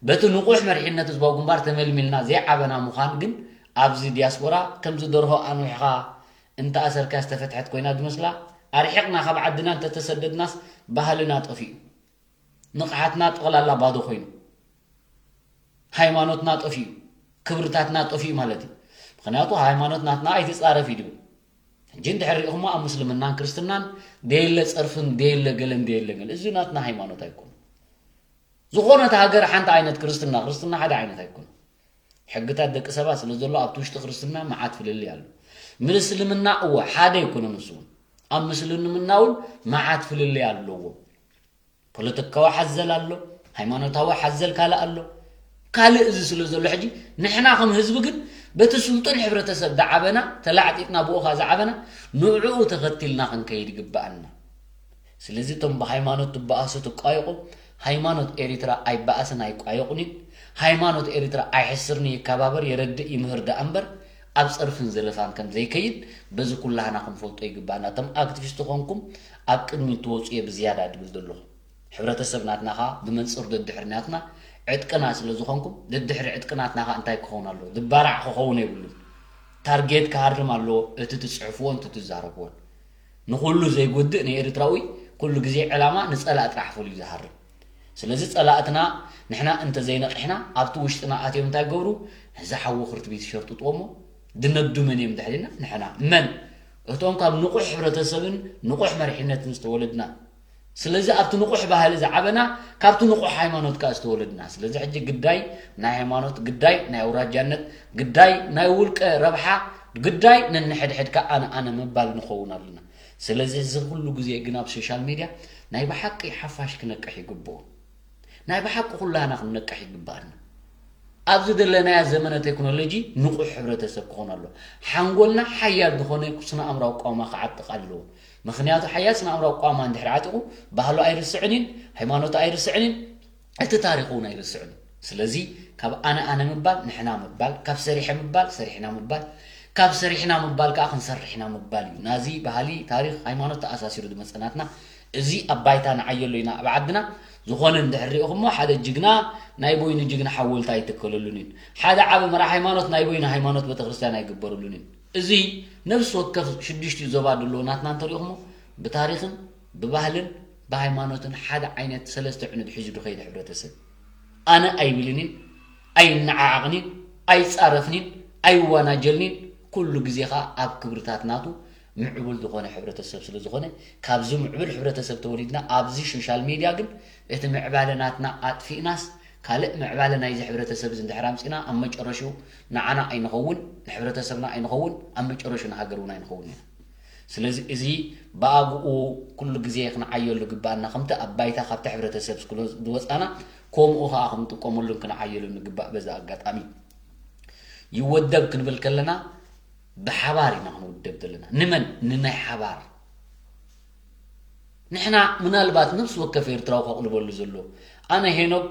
በቲ ንቑሕ መሪሕነት ህዝባዊ ግንባር ተመልሚልና ዘይዓበና ምዃን ግን ኣብዚ ዲያስፖራ ከምዚ ደርሆ ኣንዊሕኻ እንተኣሰርካ ዝተፈትሐት ኮይና ዝመስላ ኣርሒቕና ካብ ዓድና እንተተሰደድናስ ባህልና ጠፊኡ። ንቕሓትና ጠቕላላ ባዶ ኮይኑ፣ ሃይማኖትና ጠፊኡ፣ ክብርታትና ጠፊኡ ማለት እዩ። ምኽንያቱ ሃይማኖት ናትና ኣይትጻረፍ እዩ ድብል። ሕጂ እንድሕር ሪኢኹሞ ኣብ ምስልምናን ክርስትናን ደየለ ጸርፍን ደየለ ገለን ደየለ ገለ። እዚ ናትና ሃይማኖት ኣይኮነን። ዝኾነት ሃገር ሓንቲ ዓይነት ክርስትና፣ ክርስትና ሓደ ዓይነት ኣይኮነን። ሕግታት ደቂ ሰባት ስለ ዘሎ ኣብቲ ውሽጢ ክርስትና መዓት ፍልልይ ኣሎ። ምስልምና እወ ሓደ ኣይኮነን፣ ንሱ እውን ኣብ ምስልምና እውን መዓት ፍልልይ ኣለዎ። ፖለቲካዊ ሓዘል ኣሎ፣ ሃይማኖታዊ ሓዘል ካልእ ኣሎ። ካልእ እዚ ስለ ዘሎ ሕጂ ንሕና ከም ህዝቢ ግን በቲ ስልጡን ሕብረተሰብ ዝዓበና ተላዕጢጥና ብኡኻ ዝዓበና ንዕኡ ተኸቲልና ክንከይድ ይግብኣና። ስለዚ እቶም ብሃይማኖት ትበኣሱ ትቋየቑ፣ ሃይማኖት ኤሪትራ ኣይበኣስን ኣይቋየቑን እዩ። ሃይማኖት ኤሪትራ ኣይሕስርን ይከባበር የረድእ ይምህር ደኣ እምበር ኣብ ጸርፍን ዘለፋን ከም ዘይከይድ በዚ ኩላህና ክንፈልጦ ይግባና። እቶም ኣክቲቪስት ኾንኩም ኣብ ቅድሚት ትወፁ እየ ብዝያዳ ድብል ዘለኹ። ሕብረተሰብ ናትና ኸዓ ብመንፅር ደድሕሪ ናትና ዕጥቅና ስለ ዝኾንኩም ደድሕሪ ዕጥቂ ናትና ኸዓ እንታይ ክኸውን ኣለዎ? ድባራዕ ክኸውን የብሉን። ታርጌት ክሃርም ኣለዎ እቲ ትፅሕፍዎን እቲ ትዛረብዎን። ንኹሉ ዘይጎድእ ንኤርትራዊ ኩሉ ግዜ ዕላማ ንፀላእ ጥራሕ ፈልዩ ዝሃርም። ስለዚ ጸላእትና ንሕና እንተዘይነቒሕና ኣብቲ ውሽጥና ኣትዮም እንታይ ገብሩ? ነዚ ሓዊ ክርትቢት ይሸርጥጥዎ እሞ ድነዱ መን እዮም ድሕሪና? ንሕና። መን? እቶም ካብ ንቑሕ ሕብረተሰብን ንቑሕ መሪሕነትን ዝተወለድና። ስለዚ ኣብቲ ንቑሕ ባህሊ ዝዓበና ካብቲ ንቑሕ ሃይማኖት ከኣ ዝተወለድና። ስለዚ ሕጂ ግዳይ ናይ ሃይማኖት፣ ግዳይ ናይ ኣውራጃነት፣ ግዳይ ናይ ውልቀ ረብሓ፣ ግዳይ ነንሕድሕድካ ኣነ ኣነ ምባል ንኸውን ኣለና። ስለዚ እዚ ኩሉ ግዜ ግን ኣብ ሶሻል ሚድያ ናይ ብሓቂ ሓፋሽ ክነቅሕ ይግብኦ። ናይ ብሓቂ ኩላህና ክንነቅሕ ይግብኣና። ኣብዚ ዘለናያ ዘመነ ቴክኖሎጂ ንቑሕ ሕብረተሰብ ክኾን ኣሎ። ሓንጎልና ሓያል ዝኾነ ስነ ኣእምራዊ ቋማ ክዓጥቕ ኣለዎ። ምኽንያቱ ሓያል ስነ ኣእምራዊ ቋማ እንድሕር ዓጢቑ ባህሉ ኣይርስዕን እዩን፣ ሃይማኖቱ ኣይርስዕን እዩን፣ እቲ ታሪኹ እውን ኣይርስዕን እዩ። ስለዚ ካብ ኣነ ኣነ ምባል ንሕና ምባል፣ ካብ ሰሪሐ ምባል ሰሪሕና ምባል፣ ካብ ሰሪሕና ምባል ከዓ ክንሰርሕ ኢና ምባል እዩ። ናዚ ባህሊ፣ ታሪኽ፣ ሃይማኖት ተኣሳሲሩ ዝመፀ ናትና እዚ ኣብ ባይታ ንዓየሉ ኢና ኣብ ዓድና። ዝኾነ እንድሕር ሪኢኹሞ ሓደ ጅግና ናይ በይኑ ጅግና ሓወልቲ ኣይትከለሉን እዩ። ሓደ ዓቢ መራሕ ሃይማኖት ናይ በይኑ ሃይማኖት ቤተክርስትያን ኣይግበረሉን እዩ። እዚ ነፍሲ ወከፍ ሽዱሽቲ ዞባ ድሎ ናትና እንተሪኢኹሞ ብታሪኽን ብባህልን ብሃይማኖትን ሓደ ዓይነት ሰለስተ ዕኑድ ሒዙ ዝኸይድ ሕብረተሰብ ኣነ ኣይብልንን ኣይነዓዓቕንን ኣይጻረፍንን ኣይዋናጀልንን ኩሉ ግዜ ኸኣ ኣብ ክብርታት ናቱ ምዕቡል ዝኾነ ሕብረተሰብ ስለ ዝኾነ ካብዚ ምዕቡል ሕብረተሰብ ተወሊድና ኣብዚ ሶሻል ሚድያ ግን እቲ ምዕባለ ናትና ኣጥፊእናስ ካልእ ምዕባለ ናይዚ ሕብረተሰብ እዚ እንድሕር ኣምፂና ኣብ መጨረሽኡ ንዓና ኣይንኸውን ንሕብረተሰብና ኣይንኸውን ኣብ መጨረሽኡ ንሃገር እውን ኣይንኸውን ኢና። ስለዚ እዚ ብኣግኡ ኩሉ ግዜ ክንዓየሉ ግባኣና ከምቲ ኣብ ባይታ ካብቲ ሕብረተሰብ ዝወፃና ከምኡ ከዓ ክንጥቀመሉን ክንዓየሉን ንግባእ በዚ ኣጋጣሚ ይወደብ ክንብል ከለና ብሓባር ኢና ክንውደብ ዘለና። ንመን? ንናይ ሓባር። ንሕና ምናልባት ነፍሲ ወከፍ ኤርትራዊ ከቕልበሉ ዘሎ ኣነ ሄኖክ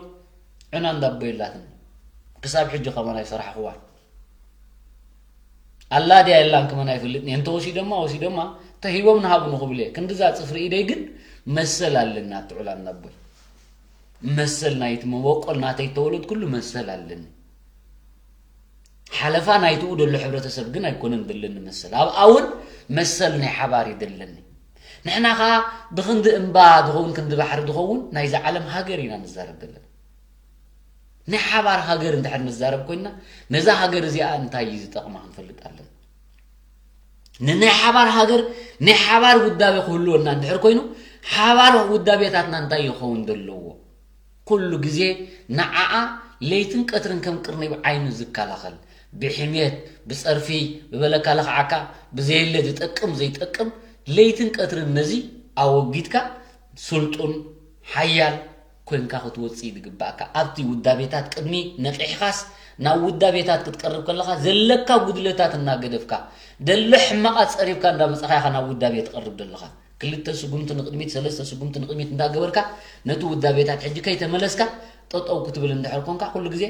ዕና እንዳቦ የላትን ክሳብ ሕጂ ከማን ኣይሰራሕኽዋን ኣላ ድያ የላን ከማን ኣይፈልጥን እየ እንተወሲዶማ ወሲዶማ ተሂቦም ንሃቡ ንኽብል እየ ክንድዛ ፅፍሪ ኢደይ ግን መሰል ኣለኒ ኣብቲ ዕላ እንዳቦይ መሰል ናይቲ መበቆል ናተይ ተወለድኩሉ መሰል ኣለኒ ሓለፋ ናይትኡ ደሎ ሕብረተሰብ ግን ኣይኮነን ዘለኒ መሰል ኣብኣ እውን መሰል ናይ ሓባር እዩ ዘለኒ ንሕና ከዓ ብክንዲ እምባ ዝኸውን ክንዲ ባሕሪ ዝኸውን ናይዚ ዓለም ሃገር ኢና ንዛረብ ዘለና ናይ ሓባር ሃገር እንድሕር ንዛረብ ኮይንና፣ ነዛ ሃገር እዚኣ እንታይ እዩ ዝጠቕማ ክንፈልጥ ኣለና። ንናይ ሓባር ሃገር ናይ ሓባር ውዳቤ ክህልወና እንድሕር ኮይኑ፣ ሓባር ውዳቤታትና እንታይ ይኸውን ዘለዎ? ኩሉ ግዜ ንዓኣ ለይትን ቀትርን ከም ቅርኒብ ዓይኑ ዝከላኸል፣ ብሕሜት፣ ብጸርፊ፣ ብበለካ ለኽዓካ፣ ብዘየለ ዝጠቅም ዘይጠቅም፣ ለይትን ቀትርን ነዚ ኣወጊድካ፣ ስልጡን፣ ሓያል፣ ኮንካ ክትወጽእ እዩ ዝግባእካ። ኣብቲ ውዳቤታት ቅድሚ ነቒሕኻስ ናብ ውዳቤታት ክትቀርብ ከለኻ ዘለካ ጉድለታት እናገደፍካ፣ ደሎ ሕማቓት ጸሪብካ እንዳመጻኻ ኢኻ ናብ ውዳቤ ትቐርብ ዘለኻ። ክልተ ስጉምቲ ንቕድሚት፣ ሰለስተ ስጉምቲ ንቕድሚት እንዳገበርካ ነቲ ውዳቤታት ሕጂ ከይተመለስካ ጠጠው ክትብል እንድሕር ኮንካ፣ ኩሉ ግዜ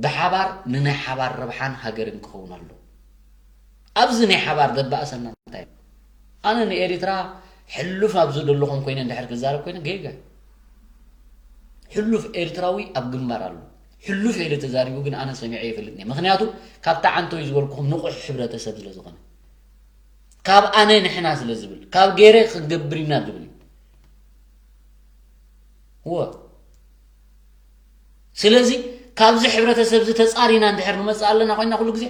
ብሓባር ንናይ ሓባር ረብሓን ሃገርን ክኸውን ኣሎ። ኣብዚ ናይ ሓባር ዘባእሰና እንታይ እዩ? ኣነ ንኤሪትራ ሕሉፍ ኣብዚ ዘለኹም ኮይነ እንድሕር ክዛረብ ኮይነ ጌጋ እዩ። ሕሉፍ ኤርትራዊ ኣብ ግንባር ኣሎ። ሕሉፍ ኢለ ተዛሪቡ ግን ኣነ ሰሚዐ ይፈልጥን እየ። ምኽንያቱ ካብታ ዓንተወይ ዝበልኩኹም ንቑሕ ሕብረተሰብ ስለ ዝኾነ። ካብ ኣነ ንሕና ስለ ዝብል፣ ካብ ገይረ ክንገብር ኢና ዝብል እዩ። እወ። ስለዚ ካብዚ ሕብረተሰብ እዚ ተጻሪና እንድሕር ንመጽእ ኣለና ኮይና ኩሉ ግዜ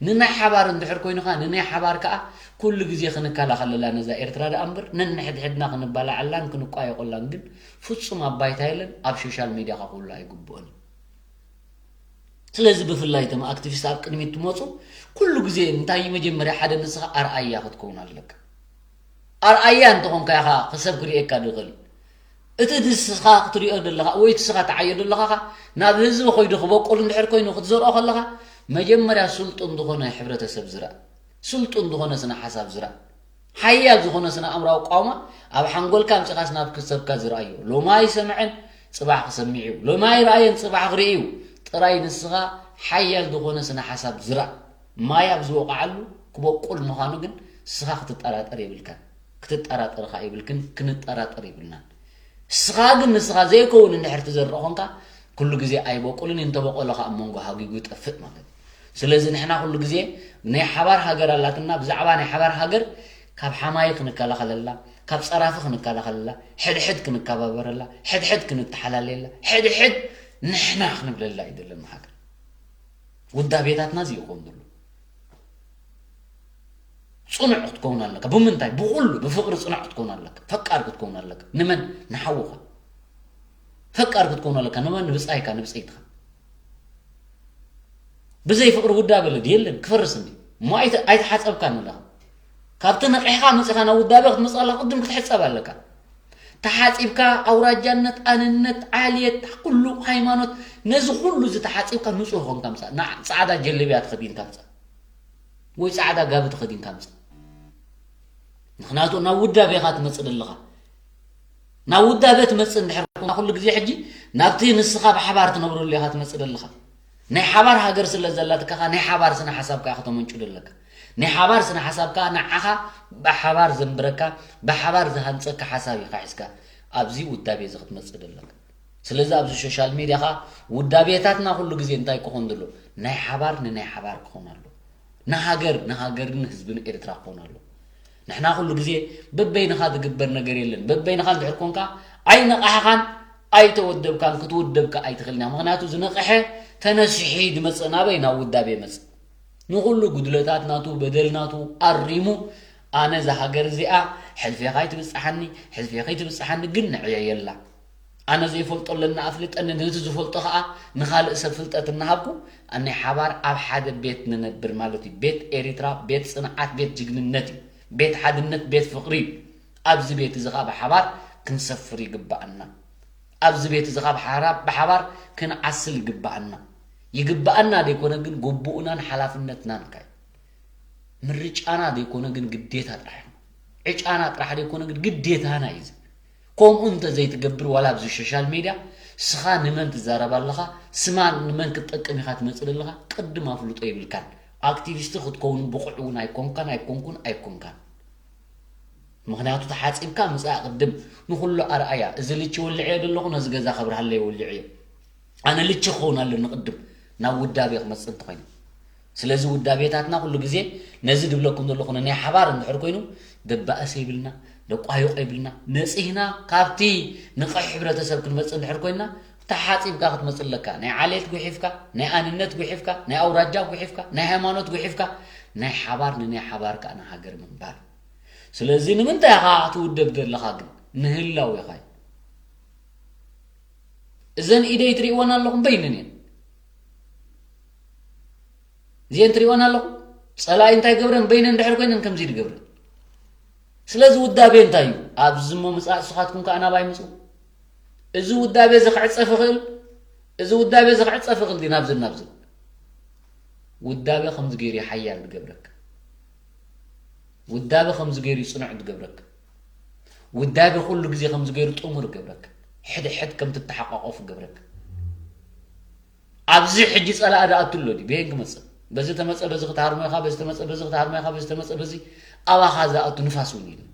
ንናይ ሓባር እንድሕር ኮይኑኻ ንናይ ሓባር ከኣ ኩሉ ግዜ ክንከላኸለላ ነዛ ኤርትራ ደኣ እምበር ነንሕድሕድና ክንባላዓላን ክንቋየቆላን ግን ፍጹም ኣብ ባይታ የለን። ኣብ ሶሻል ሚድያ ከኣ ክውላ ኣይግብኦን እዩ። ስለዚ ብፍላይ እቶም ኣክቲቪስት ኣብ ቅድሚት ትመጹ ኩሉ ግዜ እንታይ እዩ መጀመርያ ሓደ ንስኻ ኣርኣያ ክትከውን ኣለካ። ኣርኣያ እንተኾንካ ኢኻ ክሰብ ክርእየካ ዝኽእል። እቲ ንስኻ ክትሪኦ ዘለኻ ወይ እቲ ስኻ ትዓዮ ዘለኻ ኸ ናብ ህዝቢ ኮይዱ ክበቁል እንድሕር ኮይኑ ክትዘርኦ ከለኻ መጀመርያ ስልጡን ዝኾነ ሕብረተሰብ ዝረእ፣ ስልጡን ዝኾነ ስነ ሓሳብ ዝረእ፣ ሓያል ዝኾነ ስነ ኣእምራዊ ቋማ ኣብ ሓንጎልካ ኣምጺኻስ ናብ ክሰብካ ዝረኣዮ ሎማ ኣይሰምዐን ጽባሕ ክሰምዕ እዩ፣ ሎማ ኣይረኣየን ጽባሕ ክርኢ እዩ። ጥራይ ንስኻ ሓያል ዝኾነ ስነ ሓሳብ ዝረእ ማይ ኣብ ዝወቕዓሉ ክበቁል ምዃኑ ግን ንስኻ ክትጠራጠር የብልካን። ክትጠራጠር ኸኣ ይብልክን ክንጠራጠር ይብልናን። ንስኻ ግን ንስኻ ዘይከውን እንድሕር ትዘርእ ኾንካ ኩሉ ግዜ ኣይበቁልን እዩ። እንተበቆለ ኸኣ ኣብ መንጎ ሃጊጉ ይጠፍእ ማለት እዩ። ስለዚ ንሕና ኩሉ ግዜ ናይ ሓባር ሃገር ኣላትና። ብዛዕባ ናይ ሓባር ሃገር ካብ ሓማይ ክንከላኸለላ፣ ካብ ጸራፊ ክንከላኸለላ፣ ሕድሕድ ክንከባበረላ፣ ሕድሕድ ክንተሓላለየላ፣ ሕድሕድ ንሕና ክንብለላ እዩ ዘለና ሃገር። ውዳቤታትና እዚ ይኸውን ዘሎ። ጽኑዕ ክትከውን ኣለካ። ብምንታይ? ብኹሉ ብፍቕሪ ጽኑዕ ክትከውን ኣለካ። ፈቃር ክትከውን ኣለካ። ንመን? ንሓውኻ። ፈቃር ክትከውን ኣለካ። ንመን? ንብጻይካ፣ ንብጸይትኻ። ብዘይ ፍቕሪ ውዳበ ኣሎ ድዩ? የለን። ክፈርስ እንዲ። እሞ ኣይተ-፣ ኣይተሓጸብካን ኣለኻ። ካብቲ ነቒሕኻ መጺኻ ናብ ውዳበ ክትመጽእ ኣለካ፣ ቅድም ክትሕጸብ ኣለካ። ተሓጺብካ ኣውራጃነት፣ ኣነነት፣ ዓልየት፣ ኩሉ ሃይማኖት፣ ነዚ ኩሉ እዚ ተሓጺብካ ንጹህ ኾንካ ምጻእ። ና-፣ ጻዕዳ ጀለብያ ተኸዲንካ ምጻእ። ወይ ጻዕዳ ጋቢ ተኸዲንካ ምጻእ። ምኽንያቱ ናብ ውዳቤኻ ትመጽእ ዘለኻ። ናብ ውዳቤ ትመጽእ እንድሕር ኮንካ ኩሉ ግዜ ሕጂ ናብቲ ንስኻ ብሓባር ትነብረሉ ኢኻ ትመጽእ ዘለኻ። ናይ ሓባር ሃገር ስለ ዘላትካ ኸኣ ናይ ሓባር ስነ ሓሳብካ ኢኻ ከተመንጩ ዘለካ። ናይ ሓባር ስነ ሓሳብ ከኣ ንዓኻ ብሓባር ዘንብረካ፣ ብሓባር ዝሃንጸካ ሓሳብ ኢኻ ሒዝካ ኣብዚ ውዳቤ እዚ ክትመጽእ ዘለካ። ስለዚ ኣብዚ ሶሻል ሚድያ ኸኣ ውዳቤታትና ኩሉ ግዜ እንታይ ክኾን ዘሎ? ናይ ሓባር ንናይ ሓባር ክኾን ኣሎ። ንሃገር፣ ንሃገርን ህዝብን ኤርትራ ክኾን ኣሎ። ንሕና ኩሉ ግዜ በበይንኻ ዝግበር ነገር የለን። በበይንኻ እንድሕር ኮንካ ኣይነቓሕኻን ኣይተወደብካን ክትውደብካ ኣይትኽእልን ኢኻ። ምኽንያቱ ዝነቕሐ ተነሲሑ እዩ ዝመጽእ። ናበይ? ናብ ውዳቤ ይመጽእ። ንኹሉ ጉድለታት ናቱ፣ በደል ናቱ ኣሪሙ፣ ኣነ እዛ ሃገር እዚኣ ሕልፌ ከይትብጽሓኒ፣ ሕልፌ ከይትብጽሓኒ ግን ንዕየየላ። ኣነ ዘይፈልጦ ኣለና ኣፍልጠኒ፣ ነቲ ዝፈልጦ ኸኣ ንኻልእ ሰብ ፍልጠት እናሃብኩ፣ ኣብ ናይ ሓባር ኣብ ሓደ ቤት ንነብር ማለት እዩ። ቤት ኤሪትራ፣ ቤት ጽንዓት፣ ቤት ጅግንነት እዩ። ቤት ሓድነት፣ ቤት ፍቕሪ እዩ። ኣብዚ ቤት እዚ ኸኣ ብሓባር ክንሰፍር ይግብኣና። ኣብዚ ቤት እዚ ኸኣ ብሓራ-፣ ብሓባር ክንዓስል ይግብኣና። ይግብኣና ዘይኮነ ግን ግቡእናን ሓላፍነትናን ከ ምርጫና ዘይኮነ ግን ግዴታ ጥራሕ እዩ። ዕጫና ጥራሕ ዘይኮነ ግን ግዴታና እዩ እዚ። ከምኡ እንተ ዘይትገብር ዋላ ኣብዚ ሶሻል ሜድያ ስኻ ንመን ትዛረብ ኣለኻ፣ ስማ ንመን ክትጠቅም ኢኻ ትመጽእ ዘለኻ፣ ቅድም ኣፍልጦ የብልካን። ኣክቲቪስት ክትከውን ብቑዕ እውን ኣይኮንካን፣ ኣይኮንኩን፣ ኣይኮንካን። ምኽንያቱ ተሓጺብካ ምጻእ ቅድም ንኹሉ ኣርኣያ። እዚ ልቺ ወልዕዮ ዘለኹ ነዚ ገዛ ከብርሃለይ ወልዕዮ። ኣነ ልቺ ክኸውን ኣለኒ ቅድም ናብ ውዳቤ ክመጽእ እንተኾይኑ። ስለዚ ውዳቤታትና ኩሉ ግዜ ነዚ ድብለኩም ዘለኹ ናይ ሓባር እንድሕር ኮይኑ ደባእሰ ይብልና፣ ደቋይቆ ይብልና። ነጺህና ካብቲ ንቕሕ ሕብረተሰብ ክንመጽእ እንድሕር ኮይንና ተሓጺብካ ክትመጽእ ኣለካ። ናይ ዓሌት ጉሒፍካ፣ ናይ ኣንነት ጉሒፍካ፣ ናይ ኣውራጃ ጉሒፍካ፣ ናይ ሃይማኖት ጉሒፍካ፣ ናይ ሓባር ንናይ ሓባር ከኣ ንሃገር ምንባር። ስለዚ ንምንታይ ኢኻ ትውደብ ዘለኻ ግን? ንህላዌኻ እዩ። እዘን ኢደይ ትርእይወን ኣለኹም በይነን እየን። እዚአን ትርእይወን ኣለኹም? ጸላኢ እንታይ ገብረን? በይነን ድሕር ኮይነን ከምዚ ዝገብረን። ስለዚ ውዳቤ እንታይ እዩ? ኣብዚ እሞ ምጻእ ንስኻትኩም ከኣ ናባይ ምጹ። እዚ ውዳቤ እዚ ክዕጸፍ ይኽእል፣ እዚ ውዳቤ እዚ ክዕጸፍ ይኽእል ድዩ? ናብዝን ናብዝን። ውዳቤ ከምዚ ገይሩ እዩ ሓያል ዝገብረካ። ውዳቤ ከምዚ ገይሩ እዩ ጽኑዕ ዝገብረካ። ውዳቤ ኩሉ ግዜ ከምዚ ገይሩ ጥሙር ይገብረካ። ሕድ ሕድ ከም ትተሓቋቆፉ ይገብረካ። ኣብዚ ሕጂ ጸላኢ ዝኣቱ ኣሎ ድዩ? ብየን ክመጽእ? በዚ ተመጸ በዚ ክትሃርሞ ኢኻ፣ በዚ ተመጸ በዚ ክትሃርሞ ኢኻ፣ በዚ ተመጸ በዚ ኣባኻ ዝኣቱ ንፋስ እውን የለን።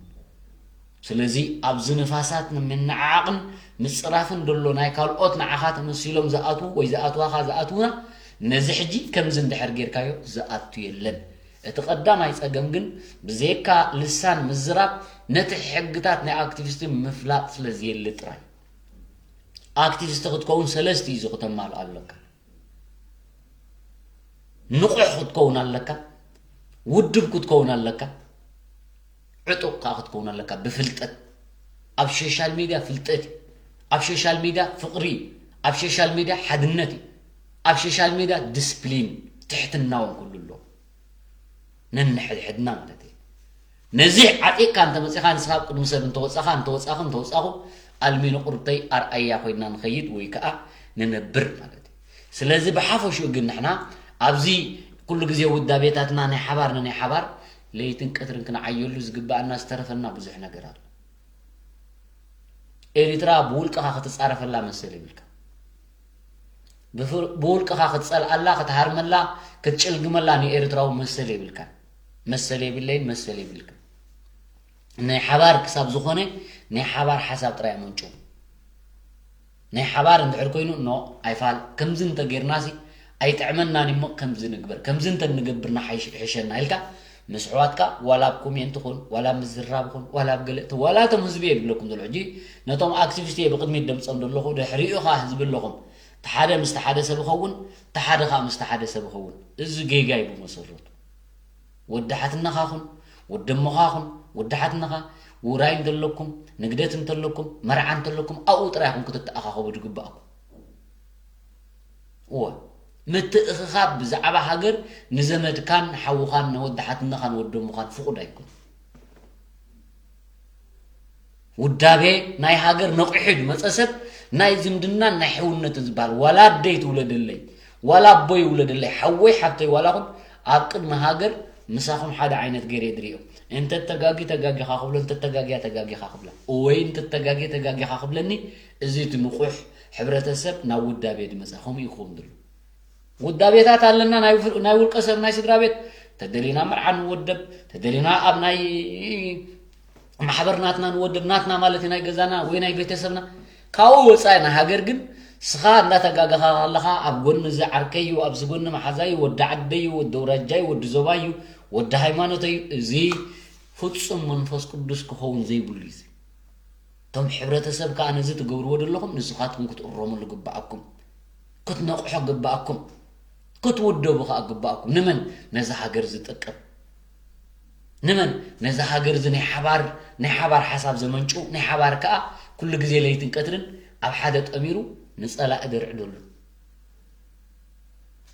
ስለዚ ኣብዚ ንፋሳት ንምንዓቕን ምጽራፍን ደሎ ናይ ካልኦት ንዓኻ ተመሲሎም ዝኣትዉ ወይ ዝኣትዋኻ ዝኣትዉና ነዚ ሕጂ ከምዚ እንድሕር ጌርካዮ ዝኣቱ የለን። እቲ ቀዳማይ ጸገም ግን ብዘይካ ልሳን ምዝራብ ነቲ ሕግታት ናይ ኣክቲቪስት ምፍላጥ ስለ ዘየለ ጥራይ። ኣክቲቪስት ክትከውን ሰለስተ እዩ እዚ ክተማልኦ ኣለካ። ንቑሕ ክትከውን ኣለካ፣ ውድብ ክትከውን ኣለካ፣ ዕጡቕ ከኣ ክትከውን ኣለካ። ብፍልጠት ኣብ ሶሻል ሚድያ ፍልጠት እዩ። ኣብ ሶሻል ሚድያ ፍቕሪ እዩ። ኣብ ሶሻል ሚድያ ሓድነት እዩ። ኣብ ሶሻል ሚድያ ዲስፕሊን ትሕትና እውን ኩሉ ኣሎ። ነንሕድሕድና ማለት እዩ። ነዚ ዓጢቕካ እንተመጺኻ ንስኻ ኣብ ቅድሚ ሰብ እንተወጻኻ እንተወጻኹ እንተወጻኹ ኣልሚኖ ቁርብተይ ኣርኣያ ኮይና ንኸይድ ወይ ከኣ ንነብር ማለት እዩ። ስለዚ ብሓፈሽኡ ግን ንሕና ኣብዚ ኩሉ ግዜ ውዳቤታትና ናይ ሓባር ንናይ ሓባር ለይትን ቀትርን ክንዓየሉ ዝግባኣና ዝተረፈና ብዙሕ ነገር ኣሎ። ኤሪትራ ብውልቅኻ ክትጻረፈላ መሰል የብልካ። ብውልቅኻ ክትጸልኣላ ክትሃርመላ ክትጭልግመላ ንኤርትራዊ መሰል የብልካን። መሰል የብለይን መሰል የብልክን። ናይ ሓባር ክሳብ ዝኾነ ናይ ሓባር ሓሳብ ጥራይ ኣመንጭው። ናይ ሓባር እንድሕር ኮይኑ ኖ ኣይፋል ከምዚ እንተጌርናሲ ኣይጥዕመናን እሞ ከምዚ ንግበር ከምዚ እንተንገብር ንሓይሽ- ይሕሸና ኢልካ ምስ ኣሕዋትካ ዋላ ኣብ ኮሜንት ኹን ዋላ ኣብ ምዝራብ ኹን ዋላ ኣብ ገለ እቲ ዋላ እቶም ህዝቢ እየ ዝብለኩም ዘሎ ሕጂ ነቶም ኣክቲቪስት እየ ብቅድሚት ደምፆም ዘለኹ ድሕሪኡ ኸዓ ህዝቢ ኣለኹም እቲ ሓደ ምስቲ ሓደ ሰብ ይኸውን እቲ ሓደ ኸዓ ምስቲ ሓደ ሰብ ይኸውን እዚ ጌጋ እዩ ብመሰረቱ ወዲ ሓትነኻ ኹን ወዲ እሞኻ ኹን ወዲ ሓትነኻ ውራይ እንተለኩም ንግደት እንተለኩም መርዓ እንተለኩም ኣብኡ ጥራይ ኹም ክትተኣኻኸቡ ዝግባእኩም እወ ምትእኽኻብ ብዛዕባ ሃገር ንዘመድካን ንሓውኻን ንወዲ ሓትነኻን ወዲ እሞኻን ፍቑድ ኣይኮን ውዳቤ ናይ ሃገር ነቒሑ ዝመፀ ሰብ ናይ ዝምድናን ናይ ሕውነትን ዝበሃል ዋላ ኣደይ ትውለደለይ ዋላ ኣቦይ ይውለደለይ ሓወይ ሓብተይ ዋላ ኹን ኣብ ቅድሚ ሃገር ምሳኹም ሓደ ዓይነት ገይረ ድሪኦ እንተ ተጋጊ ተጋጊኻ ክብሎ እንተ ተጋጊያ ተጋጊኻ ክብላ ወይ እንተ ተጋጊ ተጋጊኻ ክብለኒ እዚ እቲ ንቑሕ ሕብረተሰብ ናብ ውዳቤ ዝመፀ ከምኡ ይኸውን ድሉ ውዳቤታት ኣለና ናይ ውፍ- ናይ ውልቀ ሰብ ናይ ስድራ ቤት ተደሊና መርዓ ንወደብ ተደሊና ኣብ ናይ ማሕበር ናትና ንወደብ ናትና ማለት እዩ ናይ ገዛና ወይ ናይ ቤተሰብና ካብኡ ወፃኢ ናይ ሃገር ግን ስኻ እንዳተጋገኻ ኣለኻ ኣብ ጎኒ እዚ ዓርከይ እዩ ኣብዚ ጎኒ መሓዛይ እዩ ወዲ ዓደይ እዩ ወዲ ኣውራጃይ ወዲ ዞባይ እዩ ወዲ ሃይማኖተይ እዩ እዚ ፍፁም መንፈስ ቅዱስ ክኸውን ዘይብሉ እዩ እዚ እቶም ሕብረተሰብ ከዓ ነዚ ትገብርዎ ዘለኹም ንስኻትኩም ክትእረሙሉ ግበኣኩም ክትነቕሖ ግበኣኩም ክትውደቡ ከዓ ግበኣኩም ንመን ነዚ ሃገር ዝጠቅም ንመን ነዚ ሃገር እዚ ናይ ሓባር ናይ ሓባር ሓሳብ ዘመንጩ ናይ ሓባር ከዓ ኩሉ ግዜ ለይትን ቀትርን ኣብ ሓደ ጠሚሩ ንፀላኢ ደርዕደሉ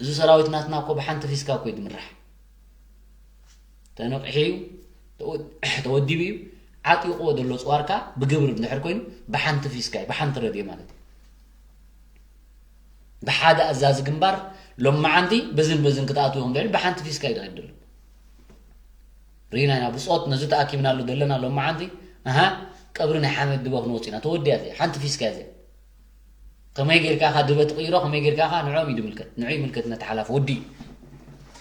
እዚ ሰራዊት ናትና እኮ ብሓንቲ ፊስካ እኮ እዩ ዝምራሕ ተነቕሒ እዩ ተወዲቡ እዩ ዓጢቕዎ ዘሎ ፅዋርካ ብግብር እንድሕር ኮይኑ ብሓንቲ ፊስካ እዩ ብሓንቲ ረድዮ ማለት እዩ ብሓደ ኣዛዚ ግንባር ሎማዓንቲ በዝን በዝን ክትኣትዉ ኢኹም ድሕሪ ብሓንቲ ፊስካ እዩ ድኸይድ ዘሎ ርኢና ኢና ብፆት ነዚ ተኣኪብናሉ ዘለና ሎማዓንቲ ኣሃ ቀብሪ ናይ ሓመድ ድበ ክንወፅ ኢና ተወዲያ እዚኣ ሓንቲ ፊስካ እዚኣ ከመይ ጌርካ ካ ድበ ትቕይሮ ከመይ ጌርካ ካ ንዕኦም እዩ ድምልከት ንዑ ይምልከት ነቲ ሓላፊ ወዲ እዩ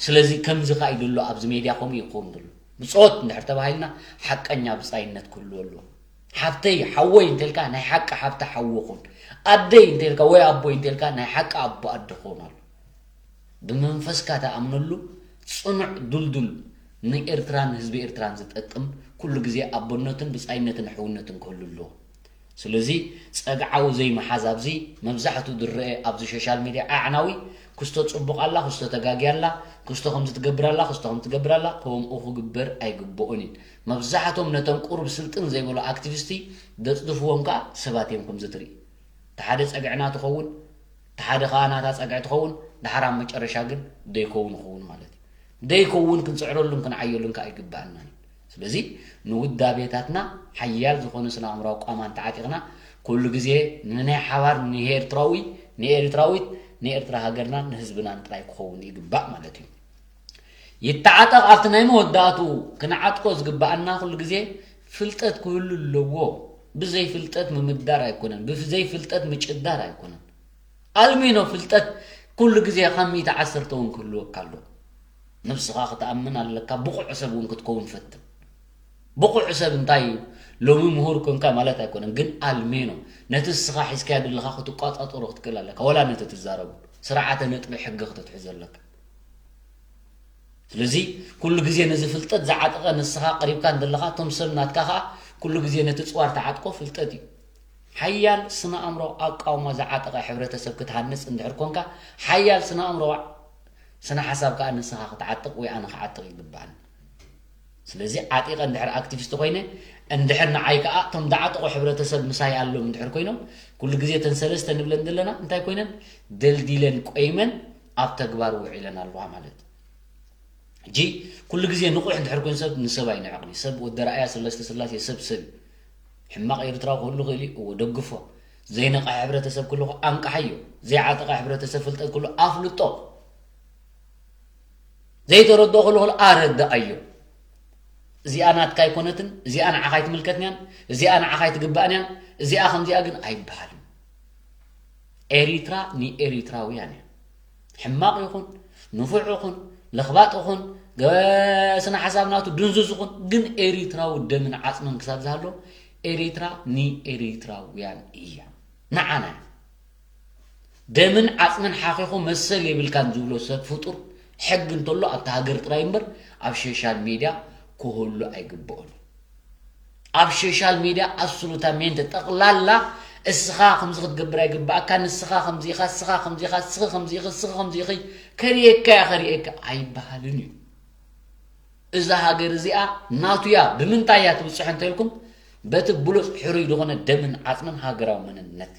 ስለዚ ከምዚ ካ እዩ ዘሎ ኣብዚ ሜድያ ከምኡ እዩ ክኸውን ዘሎ ብፆት እንድሕር ተባሂልና ሓቀኛ ብፃይነት ክህልዎ ኣለዎ ሓብተይ ሓወይ እንተልካ ናይ ሓቂ ሓብቲ ሓዊ ኹን ኣደይ እንተልካ ወይ ኣቦይ እንተልካ ናይ ሓቂ ኣቦ ኣደ ክኸውን ኣሎ ብመንፈስካ ተኣምነሉ ፅኑዕ ዱልዱል ንኤርትራን ህዝቢ ኤርትራን ዝጠቅም ኩሉ ግዜ ኣቦነትን ብፃይነትን ሕውነትን ክህሉ ኣለዎ ስለዚ ጸግዓዊ ዘይምሓዝ ኣብዚ መብዛሕትኡ ዝረአ ኣብዚ ሶሻል ሚድያ ኣዕናዊ ክስቶ ጽቡቕ ኣላ፣ ክስቶ ተጋግያ ኣላ፣ ክስቶ ከምዚ ትገብር ኣላ፣ ክስቶ ከምዚ ትገብር ኣላ፣ ከምኡ ክግበር ኣይግብኦን እዩ። መብዛሕቶም ነቶም ቁሩብ ስልጥን ዘይበሉ ኣክቲቪስቲ ዘጽድፍዎም ከኣ ሰባት እዮም ከምዚ ትርኢ። እቲ ሓደ ጸግዕና ትኸውን፣ እቲ ሓደ ከኣ ናታ ጸግዒ ትኸውን፣ ድሓር ኣብ መጨረሻ ግን ደይከውን ይኸውን ማለት እዩ። ደይከውን ክንጽዕረሉን ክንዓየሉን ከኣ ኣይግብኣናን እዩ። ስለዚ ንውዳቤታትና ሓያል ዝኾነ ስነ ኣእምራዊ ቋማ እንተዓጢቕና ኩሉ ግዜ ንናይ ሓባር ንኤርትራዊ ንኤርትራዊት ንኤርትራ ሃገርናን ንህዝብናን ጥራይ ክኸውን ይግባእ ማለት እዩ። ይተዓጠቕ ኣብቲ ናይ መወዳእቱ ክንዓጥቆ ዝግባኣና ኩሉ ግዜ ፍልጠት ክህሉ ኣለዎ። ብዘይ ፍልጠት ምምዳር ኣይኮነን፣ ብዘይ ፍልጠት ምጭዳር ኣይኮነን። ኣልሜኖ ፍልጠት ኩሉ ግዜ ካብ ሚእቲ ዓሰርተ እውን ክህልወካ ኣሎ። ነብስኻ ክትኣምን ኣለካ፣ ብቑዕ ሰብ እውን ክትከውን ፈትን። ብቑዕ ሰብ እንታይ እዩ? ሎሚ ምሁር ኮንካ ማለት ኣይኮነን፣ ግን ኣልሜኖ ነቲ ንስኻ ሒዝካዮ ዘለኻ ክትቋጻጸሮ ክትክእል ኣለካ፣ ወላ ነቲ ትዛረቡ ስርዓተ ነጥቢ ሕጊ ክተትሕዞ ኣለካ። ስለዚ ኩሉ ግዜ ነዚ ፍልጠት ዝዓጠቐ ንስኻ ቀሪብካ እንደለኻ እቶም ሰብ ናትካ ኸኣ ኩሉ ግዜ ነቲ ጽዋር ትዓጥቆ ፍልጠት እዩ። ሓያል ስነ ኣእምሮ ኣቃውማ ዝዓጠቐ ሕብረተሰብ ክትሃንጽ እንድሕር ኮንካ ሓያል ስነ ኣእምሮ ስነ ሓሳብ ከኣ ንስኻ ክትዓጥቕ ወይ ኣነ ክዓጥቕ ይግብኣኒ። ስለዚ ዓጢቐ እንድሕር ኣክቲቪስት ኮይነ እንድሕር ንዓይ ከኣ እቶም ዝዓጠቑ ሕብረተሰብ ምሳይ ኣለዎም እንድሕር ኮይኖም ኩሉ ግዜ እተን ሰለስተ ንብለን ዘለና እንታይ ኮይነን ደልዲለን ቆይመን ኣብ ተግባር ውዒለን ኣለዋ ማለት እዩ። ሕጂ ኩሉ ግዜ ንቑሕ እንድሕር ኮይኑ ሰብ ንሰብ ኣይንዕቕን እዩ። ሰብ ወዲ ረኣያ ሰለስተ ስላሴ ሰብ ሰብ እዩ። ሕማቕ ኤርትራዊ ክህሉ ክእል እዩ፣ እዎ ደግፎ። ዘይነቕሐ ሕብረተሰብ ክህሉ ኣንቅሓዮ። ዘይዓጠቐ ሕብረተሰብ ፍልጠት ክህሉ ኣፍልጦ። ዘይተረድኦ ክህሉ ክእል ኣረድኣዮ። እዚኣ ናትካ ኣይኮነትን፣ እዚኣ ንዓኻ ኣይትምልከትንያን፣ እዚኣ ንዓኻ ኣይትግባእንያን፣ እዚኣ ከምዚኣ ግን ኣይበሃልን። ኤሪትራ ንኤሪትራውያን እያ። ሕማቕ ይኹን ንፉዕ ይኹን ለኽባጥ ይኹን ገ- ስነ ሓሳብ ናቱ ድንዙዝ ይኹን ግን ኤሪትራዊ ደምን ዓጽምን ክሳብ ዝሃሎ ኤሪትራ ንኤሪትራውያን እያ። ንዓና እያ። ደምን ዓጽምን ሓኺኹ መሰል የብልካን ዝብሎ ሰብ ፍጡር ሕጊ እንተሎ ኣብታ ሃገር ጥራይ እምበር ኣብ ሶሻል ሜድያ ክህሉ ኣይግብኦን። ኣብ ሶሻል ሜድያ ኣብሶሉታሜንተ ጠቕላላ እስኻ ከምዚ ክትገብር ኣይግባኣካ፣ ንስኻ ከምዚ ኢኻ፣ እስኻ ከምዚ ኢኻ፣ እስኺ ከምዚ ኢኺ፣ እስኺ ከምዚ ኢኺ፣ ከርእየካ እያ ከርእየካ ኣይበሃልን እዩ። እዛ ሃገር እዚኣ ናቱ እያ፣ ብምንታይ እያ ትብፅሖ እንተኢልኩም በቲ ብሉፅ ሕሩይ ዝኾነ ደምን ዓፅምን ሃገራዊ መንነት።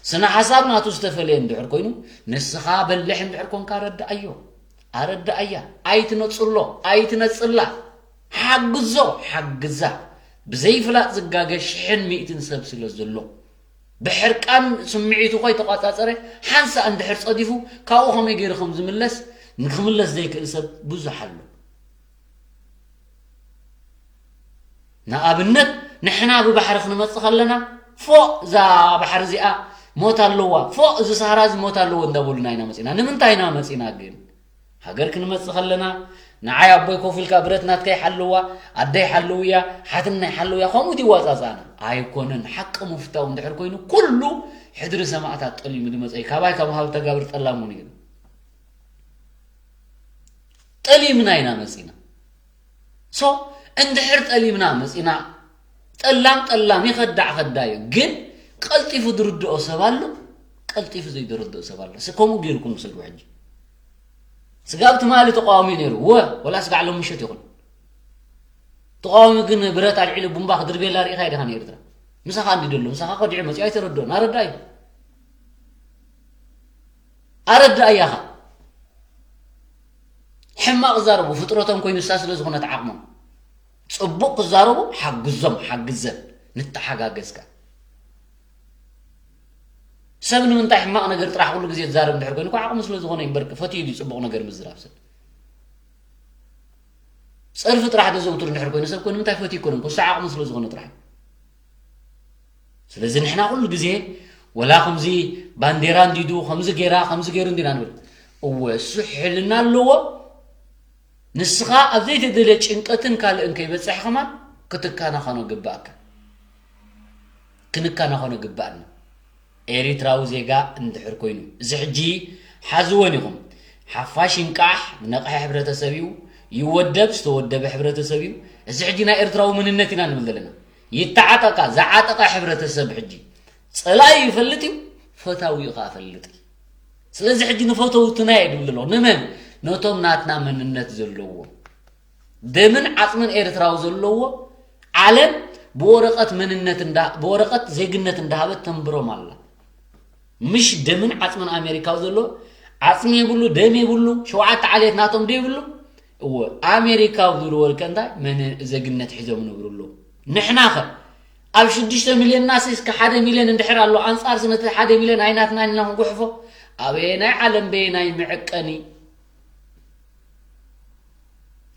ስነ ሓሳብ ናቱ ዝተፈለየ እንድሕር ኮይኑ ንስኻ በልሕ እንድሕር ኮንካ ኣረድኣዮ፣ ኣረድኣያ፣ ኣይትነፅሎ፣ ኣይትነፅላ፣ ሓግዞ፣ ሓግዛ። ብዘይፍላጥ ዝጋገ ሽሕን ሚእትን ሰብ ስለ ዘሎ ብሕርቃን ስምዒቱ ከይተቋፃፀረ ሓንሳእ እንድሕር ፀዲፉ ካብኡ ከመይ ገይሩ ከም ዝምለስ ንክምለስ ዘይክእል ሰብ ብዙሕ ኣሎ። ንኣብነት ንሕና ብባሕሪ ክንመፅእ ከለና ፎእ እዛ ባሕሪ እዚኣ ሞት ኣለዋ፣ ፎእ እዚ ሰሃራ እዚ ሞት ኣለዎ እንዳበሉና ኢና መፂና። ንምንታይ ኢና መፂና ግን? ሃገር ክንመፅእ ከለና ንዓይ ኣቦይ ኮፍ ኢልካ ብረት ናትካ ይሓልዋ፣ ኣደይ ሓልውያ፣ ሓትነይ ሓልውያ ከምኡ ድዩ ኣዋፃፅኣና? ኣይኮነን። ሓቂ ምፍታው እንድሕር ኮይኑ ኩሉ ሕድሪ ሰማእታት ጠሊሙ ዝመፀ እዩ። ካባይ ካብ ሃብተ ጋብር ጠላም እውን እዩ። ጠሊምና ኢና መፂና። ሶ እንድሕር ጠሊምና መፂና ጠላም ጠላም ይኸዳዕ ኸዳ እዩ። ግን ቀልጢፉ ዝርድኦ ሰብ ኣሎ፣ ቀልጢፉ ዘይተረድኦ ሰብ ኣሎ። ስ- ከምኡ ገይርኩም ውሰድዎ ሕጂ። ስጋብ ትማሊ ተቃዋሚ ነይሩ ወ ወላ ስጋዕ ሎም ምሸት ይኹን ተቃዋሚ ግን ብረት ኣልዒሉ ቡምባ ክድርቤላ ርኢኻ ኢኻ ንኤርትራ ምሳኻ እንዲ ደሎ ምሳኻ ከዲዑ መፂኡ ኣይተረድኦን ኣረዳ እዩ ኣረዳ እያኻ ሕማቕ ዛረቡ ፍጥረቶም ኮይኑ እሳ ስለ ዝኾነት ዓቕሞም ጽቡቕ ክዛረቡ ሓግዞም ሓግዘን ንተሓጋገዝካ ሰብ ንምንታይ ሕማቕ ነገር ጥራሕ ኩሉ ግዜ ዝዛረብ እንድሕር ኮይኑ እኮ ዓቕሙ ስለ ዝኾነ እዩ እምበር ፈትዩ ድዩ ጽቡቕ ነገር ምዝራብ ሰብ ጸርፊ ጥራሕ ዘዘውትር እንድሕር ኮይኑ ሰብ እኮ ንምንታይ ፈትዩ ኣይኮነን እኮ እሱ ዓቕሙ ስለ ዝኾነ ጥራሕ እዩ ስለዚ ንሕና ኩሉ ግዜ ወላ ከምዚ ባንዴራ እንዲዱ ከምዚ ገይራ ከምዚ ገይሩ እንዲና ንብል እወ እሱ ሕልና ኣለዎ ንስኻ ኣብ ዘይተደልየ ጭንቀትን ካልእን ከይበፅሕ ከማን ክትከናኸኖ ግባእካ ክንከናኸኖ ግባእና ኤሪትራዊ ዜጋ እንድሕር ኮይኑ እዚ ሕጂ ሓዝወን ኢኹም ሓፋሽ ይንቃሕ ዝነቕሐ ሕብረተሰብ እዩ ይወደብ ዝተወደበ ሕብረተሰብ እዩ እዚ ሕጂ ናይ ኤርትራዊ መንነት ኢና ንብል ዘለና ይተዓጠቃ። ዝዓጠቐ ሕብረተሰብ ሕጂ ጸላዩ ይፈልጥ እዩ፣ ፈታዊኡ ከዓ ፈልጥ እዩ። ስለዚ ሕጂ ንፈተውትና እየ ድብል ኣለኹ። ንመን? ነቶም ናትና መንነት ዘለዎ፣ ደምን ዓጽምን ኤርትራዊ ዘለዎ ዓለም ብወረቐት መንነት እንዳ-፣ ብወረቐት ዜግነት እንዳሃበት ተንብሮም ኣላ። ምሽ ደምን ዓጽምን ኣሜሪካዊ ዘሎ፣ ዓጽሚ የብሉ፣ ደም የብሉ፣ ሸውዓተ ዓሌት ናቶም ዶ የብሉ? እወ፣ ኣሜሪካዊ ዝብልዎ ልከ እንታይ መን ዜግነት ሒዞም ይነብሩ ኣለዉ? ንሕናኸ ኣብ ሽዱሽተ ሚልዮን ናሲ እስከ ሓደ ሚልዮን እንድሕር ኣሎ፣ ኣንጻር ስነቲ ሓደ ሚልዮን ኣይናትናን ኢልና ክንጉሕፎ? ኣበየናይ ዓለም በየናይ መዐቀኒ?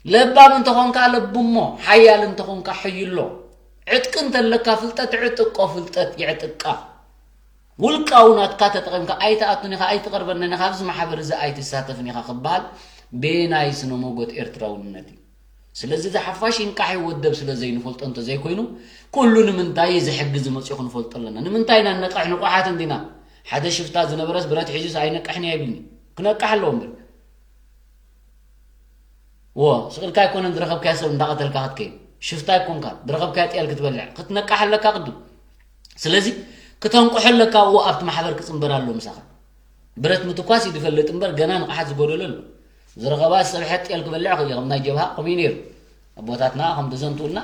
ለባም እንተኾንካ ለብሞ፣ ሓያል እንተኾንካ ሕይሎ። ዕጥቂ እንተለካ ፍልጠት ዕጥቆ፣ ፍልጠት የዕጥቃ። ውልቃዊ ናትካ ተጠቒምካ ኣይትኣቱን ኢኻ፣ ኣይትቐርበንን ኢኻ፣ ኣብዚ ማሕበር እዚ ኣይትሳተፍን ኢኻ ክበሃል በየናይ ስነ ሞጎት ኤርትራውነት እዩ? ስለዚ እዚ ሓፋሽ ይንቃሕ ይወደብ ስለ ዘይንፈልጦ እንተዘይኮይኑ፣ ኩሉ ንምንታይ እዚ ሕጊ እዚ መጺኡ ክንፈልጦ ኣለና። ንምንታይ ኢና ንነቅሕ? ንቑሓት እንዲና። ሓደ ሽፍታ ዝነበረስ ብረት ሒዙስ ኣይነቅሕን እየ ኣይብልኒ። ክነቅሕ ኣለዎ እምበር። ዎ፣ ስቕ ኢልካ ኣይኮነን ዝረኸብካዮ ሰብ እንዳቐተልካ ክትከይድ። ሽፍታ ኣይኮንካ፣ ዝረኸብካዮ ጤል ክትበልዕ። ክትነቅሕ ኣለካ ቅድም። ስለዚ፣ ክተንቅሖ ኣለካ፣ እዎ ኣብቲ ማሕበር ክጽንበር ኣለዎ ምሳኻ። ብረት ምትኳስ እዩ ዝፈልጥ እምበር፣ ገና ንቕሓት ዝጎደሎ ኣሎ። ዝረኸባ ዝሰብሐት ጤል ክበልዕ ይኽእል እዩ፣ ከም ናይ ጀብሃ ከምኡ እዩ ነይሩ። ኣቦታትና ከም ተዘንትውልና፣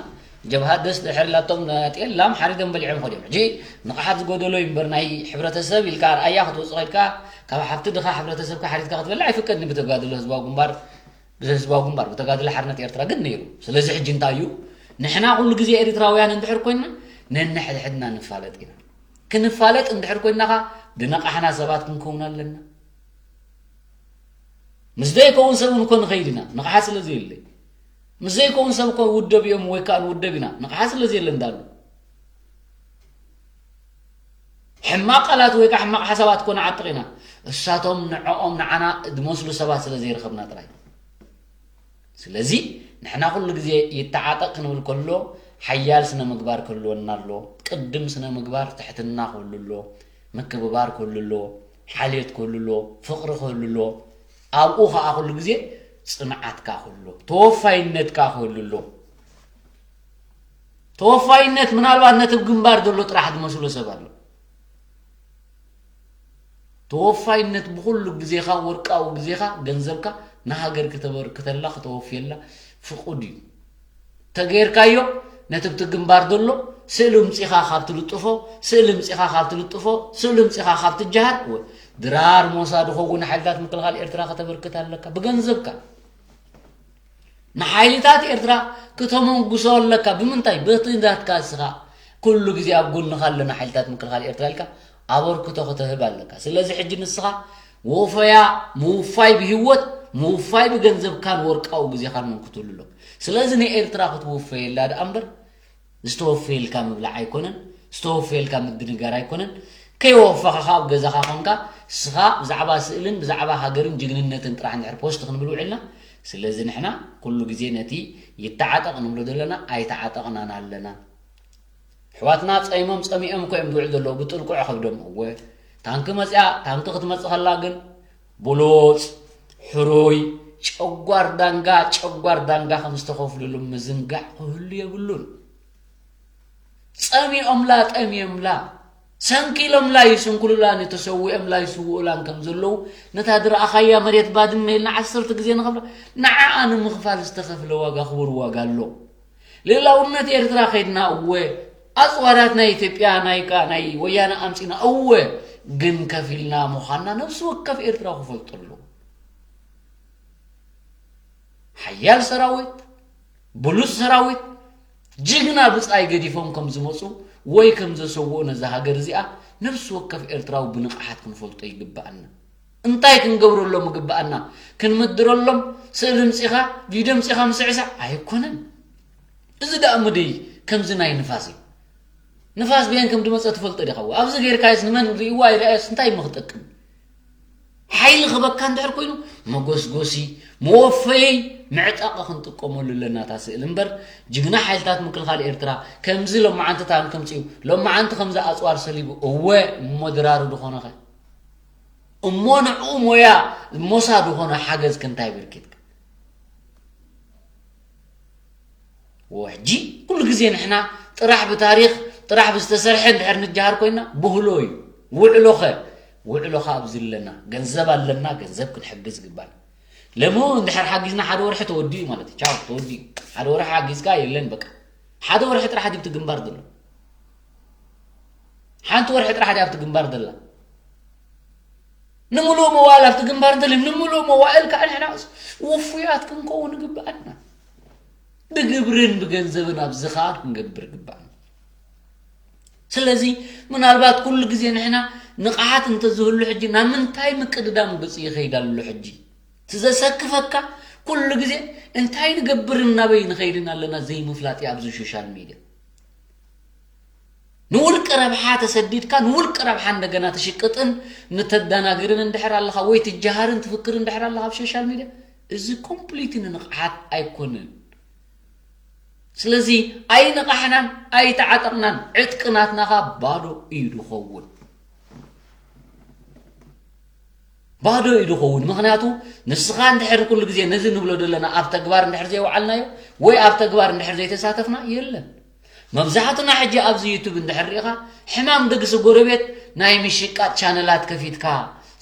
ጀብሃ ደስ ድሕር ኢላቶም ጤል ላም ሓሪዶም በሊዖም ይኸዱ እዮም። ሕጂ ንቕሓት ዝጎደሎ እዩ እምበር፣ ናይ ሕብረተሰብ ኢልካ ኣርኣያ ክትወጽእ ከድካ፣ ካብ ሃብቲ ድኻ ሕብረተሰብካ ሓሪድካ ክትበልዕ ኣይፍቀድን ብተጋድሎ ህዝባዊ ግንባር፣ ብህዝባዊ ግንባር፣ ብተጋድሎ ሓርነት ኤርትራ ግን ነይሩ። ስለዚ ሕጂ እንታይ እዩ? ንሕና ኩሉ ግዜ ኤሪትራውያን እንድሕር ኮይንና፣ ነንሕድሕድና ንፋለጥ ኢና። ክንፋለጥ እንድሕር ኮይንና ኸኣ፣ ዝነቓሕና ሰባት ክንከውን ኣለና። ምስ ዘይከውን ሰብ እውን እኮ ንኸይድ ኢና፣ ንቕሓት ስለ ዘየለ። ምስ ዘይከውን ሰብ እኮ ውደብ እዮም ወይ ከኣ ንውደብ ኢና፣ ንቕሓት ስለ ዘየለ እንዳሉ። ሕማቕ ቃላት ወይ ከዓ ሕማቕ ሓሳባት እኮ ንዓጥቕ ኢና። እሳቶም ንዕኦም ንዓና ዝመስሉ ሰባት ስለ ዘይረኸብና ጥራይ። ስለዚ ንሕና ኩሉ ግዜ ይተዓጠቕ ክንብል ከሎ ሓያል ስነ ምግባር ክህልወና ኣሎ። ቅድም ስነ ምግባር ትሕትና ክህሉ ኣሎ፣ ምክብባር ክህሉ ኣሎ፣ ሓልዮት ክህሉ ኣሎ፣ ፍቕሪ ክህሉ ኣሎ። ኣብኡ ኸዓ ኩሉ ግዜ ጽንዓትካ ክህሉ ኣሎ፣ ተወፋይነትካ ክህሉ ኣሎ። ተወፋይነት ምናልባት ነቲ ኣብ ግንባር ዘሎ ጥራሕ ዝመስሎ ሰብ ኣሎ። ተወፋይነት ብኹሉ ግዜኻ፣ ወርቃዊ ግዜኻ፣ ገንዘብካ ንሃገር ክተበርክተላ፣ ክተወፍየላ ፍቑድ እዩ። ተገይርካዮ፣ ነቲ ኣብቲ ግንባር ዘሎ ስእሊ ምጺኻ ካብ ትልጥፎ፣ ስእሊ ምጺኻ ካብ ትልጥፎ፣ ስእሊ ምጺኻ ካብ ትጀሃር፣ እወ፣ ድራር ሞሳ ዝኸውን ሓይልታት ምክልኻል ኤርትራ ከተበርክት ኣለካ፣ ብገንዘብካ። ንሓይልታት ኤርትራ ክተመንጉሶ ኣለካ። ብምንታይ? በቲ ናትካ እስኻ ኩሉ ግዜ ኣብ ጎንኻ ኣለና ሓይልታት ምክልኻል ኤርትራ ኢልካ ኣበርክቶ ክተህብ ኣለካ። ስለዚ ሕጂ ንስኻ ወፈያ ምውፋይ ብህይወት፣ ምውፋይ ብገንዘብካን ወርቃዊ ግዜኻን መን ክትህሉ ኣለካ። ስለዚ ንኤርትራ ክትውፈየላ ደኣ እምበር ዝተወፈየልካ ምብላዕ ኣይኮነን፣ ዝተወፈየልካ ምድንጋር ኣይኮነን። ከይወፈኻ ኣብ ገዛኻ ኾንካ እስኻ ብዛዕባ ስእልን ብዛዕባ ሃገርን ጅግንነትን ጥራሕ እንድሕር ፖስት ክንብል ውዒልና። ስለዚ ንሕና ኩሉ ግዜ ነቲ ይተዓጠቕ ንብሎ ዘለና ኣይተዓጠቕናን ኣለና። ኣሕዋትና ጸይሞም ጸሚኦም እኮ እዮም ዝውዕሉ ዘለዉ ብጥልቁዕ ከብዶም። እወ ታንኪ መጽያ፣ ታንኪ ክትመጽእ ከላ ግን ብሉጽ፣ ሕሩይ፣ ጨጓር ዳንጋ፣ ጨጓር ዳንጋ ከም ዝተኸፍልሉ ምዝንጋዕ ክህሉ የብሉን። ጸሚኦምላ፣ ጠሚዮምላ፣ ሰንኪሎምላ፣ ይስንክሉላን ተሰዊኦምላ፣ ይስውኡላን ከም ዘለዉ ነታ ዝረኣኻያ መሬት ባድመ ኢልና ዓሰርተ ግዜ ንኸፍላ፣ ንዓኣ ንምኽፋል ዝተኸፍለ ዋጋ ክቡር ዋጋ ኣሎ። ልእላውነት ኤርትራ ከይድና እወ፣ ኣጽዋራት ናይ ኢትዮጵያ ናይ ቃ-፣ ናይ ወያነ ኣምጺና እወ፣ ግን ከፊልና ምዃንና ነፍሲ ወከፍ ኤርትራዊ ክፈልጦ ኣለዎ። ሓያል ሰራዊት፣ ብሉጽ ሰራዊት፣ ጅግና ብጻይ ገዲፎም ከም ዝመጹ ወይ ከም ዘሰውኡ ነዛ ሃገር እዚኣ ነፍሲ ወከፍ ኤርትራዊ ብንቕሓት ክንፈልጦ ይግብኣና። እንታይ ክንገብረሎም ይግብኣና? ክንምድረሎም ስእሊ ምጺኻ፣ ቪድዮ ምጺኻ ምስዕሳዕ ኣይኮነን። እዚ ደኣ ምድይ ከምዚ ናይ ንፋስ እዩ። ንፋስ ብየን ከም ዝመጸ ትፈልጦ ዲኻ? ኣብዚ ጌርካዮስ ንመን ርእይዋ ኣይረኣዮስ እንታይ እሞ ክጠቅም? ሓይሊ ክበካ እንድሕር ኮይኑ መጎስጎሲ፣ መወፈየይ፣ መዕጠቒ ክንጥቀመሉ ኣለና እታ ስእሊ እምበር፣ ጅግና ሓይልታት ምክልኻል ኤርትራ ከምዚ ሎማዓንቲ ታንኪ ኣምጺኡ፣ ሎማዓንቲ ከምዚ ኣጽዋር ሰሊቡ፣ እወ እሞ ድራሩ ዝኾነኸ? እሞ ንዕኡ ሞያ ሞሳ ዝኾነ ሓገዝ ክንታይ በርኪትካ? ወሕጂ ኩሉ ግዜ ንሕና ጥራሕ ብታሪኽ ጥራሕ ብዝተሰርሐ እንድሕር ንጀሃር ኮይና ብህሎ እዩ። ውዕሎኸ ውዕሎኻ ኣብዚ ኣለና፣ ገንዘብ ኣለና፣ ገንዘብ ክንሕግዝ ይግባል። ለሞ እንድሕር ሓጊዝና ሓደ ወርሒ ተወዲኡ ማለት እዩ። ቻው ተወዲኡ። ሓደ ወርሒ ሓጊዝካ የለን በቃ። ሓደ ወርሒ ጥራሕ ድብቲ ግንባር ዘሎ ሓንቲ ወርሒ ጥራሕ ድያ ኣብቲ ግንባር ዘላ። ንምሉእ መዋእል ኣብቲ ግንባር እንተልም ንምሉእ መዋእል ከዓ ንሕና ውፉያት ክንከውን ይግብኣና። ብግብርን ብገንዘብን ኣብዚ ከዓ ክንገብር ይግብኣና። ስለዚ ምናልባት ኩሉ ግዜ ንሕና ንቕሓት እንተዝህሉ ሕጂ ናብ ምንታይ ምቅድዳም ገፁ ይኸይድ ኣሎ ሕጂ? እቲ ዘሰክፈካ ኩሉ ግዜ እንታይ ንገብርን ናበይ ንኸይድን ኣለና ዘይምፍላጥ እዩ ኣብዚ ሶሻል ሚድያ። ንውልቂ ረብሓ ተሰዲድካ ንውልቂ ረብሓ እንደገና ትሽቅጥን ንተዳናግርን እንድሕር ኣለኻ ወይ ትጀሃርን ትፍክር እንድሕር ኣለኻ ኣብ ሶሻል ሚድያ እዚ ኮምፕሊት ንንቕሓት ኣይኮንን። ስለዚ ኣይነቓሕናን ኣይተዓጠቕናን ዕጥቂ ናትናኻ ባዶ እዩ ዝኸውን። ባዶ እዩ ዝኸውን። ምኽንያቱ ንስኻ እንድሕር ኩሉ ግዜ ነዚ ንብሎ ዘለና ኣብ ተግባር እንድሕር ዘይወዓልናዮ ወይ ኣብ ተግባር እንድሕር ዘይተሳተፍና የለን። መብዛሕቱና ሕጂ ኣብዚ ዩቱብ እንድሕር ርኢኻ ሕማም ደግሲ ጎረቤት ናይ ምሽቃጥ ቻነላት ከፊትካ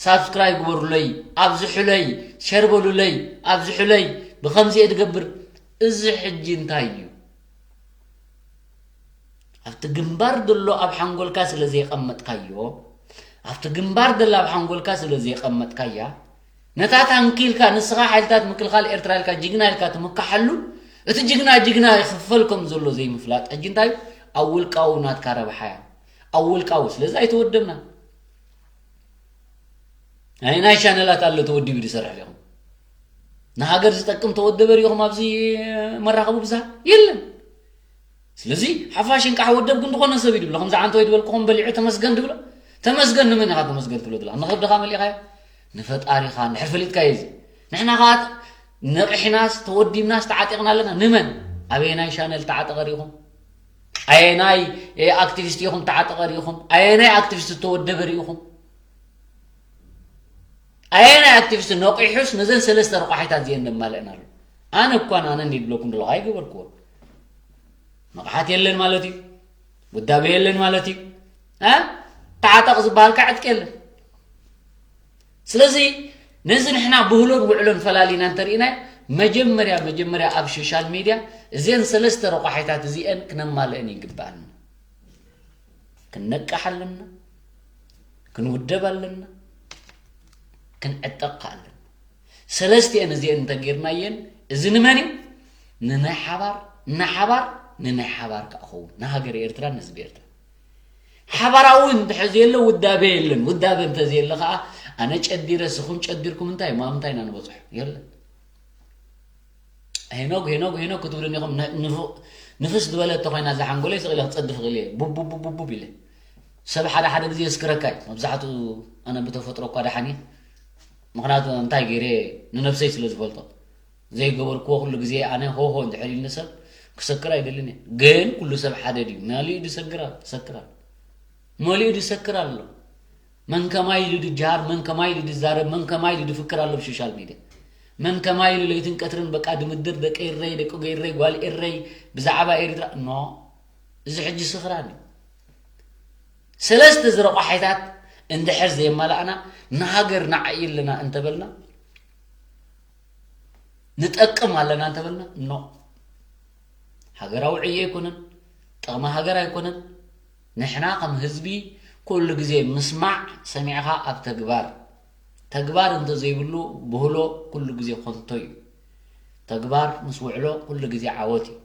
ሳብስክራይብ ግበሩለይ፣ ኣብዝሑለይ፣ ሸር በሉለይ፣ ኣብዝሑለይ፣ ብኸምዚ እየ ዝገብር። እዚ ሕጂ እንታይ እዩ? ኣብቲ ግንባር ዘሎ ኣብ ሓንጎልካ ስለ ዘየቐመጥካዮ ኣብቲ ግንባር ደላ ኣብ ሓንጎልካ ስለ ዘየቐመጥካያ ነታ ታንኪ ኢልካ ንስኻ ሓይልታት ምክልኻል ኤርትራ ኢልካ ጅግና ኢልካ ትምካሓሉ እቲ ጅግና ጅግና ይኽፈል ከም ዘሎ ዘይምፍላጥ ሕጂ እንታይ እዩ? ኣብ ውልቃዊ ናትካ ረብሓ እያ። ኣብ ውልቃዊ ስለዚ ኣይተወደብና። ናይ ናይ ቻነላት ኣሎ ተወዲቡ ዝሰርሕ ሪኹም ንሃገር ዝጠቅም ተወደበ ሪኹም ኣብዚ መራኸቡ ብዝሃ የለን። ስለዚ ሓፋሽ እንቃሕ ወደብኩ እንተኾነ ሰብ ይድብሎ ከምዚ ዓንተ ወይ ድበልኩኹም በሊዑ ተመስገን ድብሎ። ተመስገን ንመን ኢኻ ተመስገን ትብሎ ድላ ንኸብድኻ መሊእኻዮ ንፈጣሪኻ እንድሕር ፈሊጥካዮ እዚ ንሕና ኸዓ ነቕሒናስ ተወዲብናስ ተዓጢቕና ኣለና ንመን ኣበየናይ ሻነል ተዓጠቐ ሪኹም ኣየናይ ኣክቲቪስት ኢኹም ተዓጠቐ ሪኹም ኣየናይ ኣክቲቪስት ተወደበ ሪኹም ኣየናይ ኣክቲቪስት ነቒሑስ ነዘን ሰለስተ ረቋሒታት እዚአን ነማልእን ኣሎ ኣነ እኳን ኣነ እንዲ ድብለኩም ዘለኹ ኣይገበርክዎ ንቕሓት የለን ማለት እዩ ውዳቤ የለን ማለት እዩ ተዓጠቕ ዝበሃል ከዓ ዕጥቂ የለን ስለዚ ነዚ ንሕና ብህሎን ውዕሎን ፈላሊና እንተርኢና መጀመርያ መጀመርያ ኣብ ሶሻል ሚድያ እዚአን ሰለስተ ረቋሒታት እዚአን ክነማልእን ይግብኣና ክንነቅሕ ኣለና፣ ክንውደብ ኣለና፣ ክንዕጠቕ ከ ኣለና። ሰለስቲአን እዚአን እንተጌርናየን እዚ ንመን እዩ? ንናይ ሓባር፣ ንሓባር፣ ንናይ ሓባር ከኣ ኸውን ንሃገረ ኤርትራን ንህዝቢ ኤርትራ። ሓባራዊ እንድሕር ዘየሎ ውዳበ የለን። ውዳበ እንተዘየሎ ከኣ ኣነ ጨዲረ ስኹም ጨዲርኩም እንታይ ማምንታይ ኢና ንበጽሖ? የለን። ሄኖግ ሄኖግ ሄኖግ ክትብሉኒ ኢኹም ንፍስ ዝበለ እንተኮይና እዛ ሓንጎለይ ስቕ ኢለ ክፀድፍ ክእል እየ ቡቡቡቡቡብ ኢለ ሰብ ሓደ ሓደ ግዜ የስክረካ እዩ መብዛሕትኡ ኣነ ብተፈጥሮ እኳ ደሓን እየ ምክንያቱ እንታይ ገይረ ንነብሰይ ስለ ዝፈልጦ ዘይገበርክዎ ኩሉ ግዜ ኣነ ሆሆ እንድሕር ኢልኒ ሰብ ክሰክር ኣይደልን እየ ግን ኩሉ ሰብ ሓደ ድዩ መሊኡ ድሰግር ሰክር ኣሎ መሊኡ ድሰክር ኣሎ መን ከማይ ኢሉ ድጀሃር መን ከማይ ኢሉ ድዛረብ መን ከማይ ኢሉ ድፍክር ኣሎ ብሶሻል ሚድያ መን ከማይ ኢሉ ለይትን ቀትርን በቃ ድምድር ደቂ ኤረይ ደቂ ገይረይ ጓል ኤረይ ብዛዕባ ኤርትራ ኖ እዚ ሕጂ ስኽራን እዩ ሰለስተ ዝረቋሒታት እንድሕር ዘየማላእና ንሃገር ንዓይ ኣለና እንተበልና ንጠቅም ኣለና እንተበልና ኖ ሃገራዊ ዕዮ ኣይኮነን ጥቕሚ ሃገር ኣይኮነን ንሕና ከም ህዝቢ ኩሉ ግዜ ምስማዕ ሰሚዕኻ ኣብ ተግባር ተግባር እንተዘይብሉ ብህሎ ኩሉ ግዜ ኮንቶ እዩ ተግባር ምስ ውዕሎ ኩሉ ግዜ ዓወት እዩ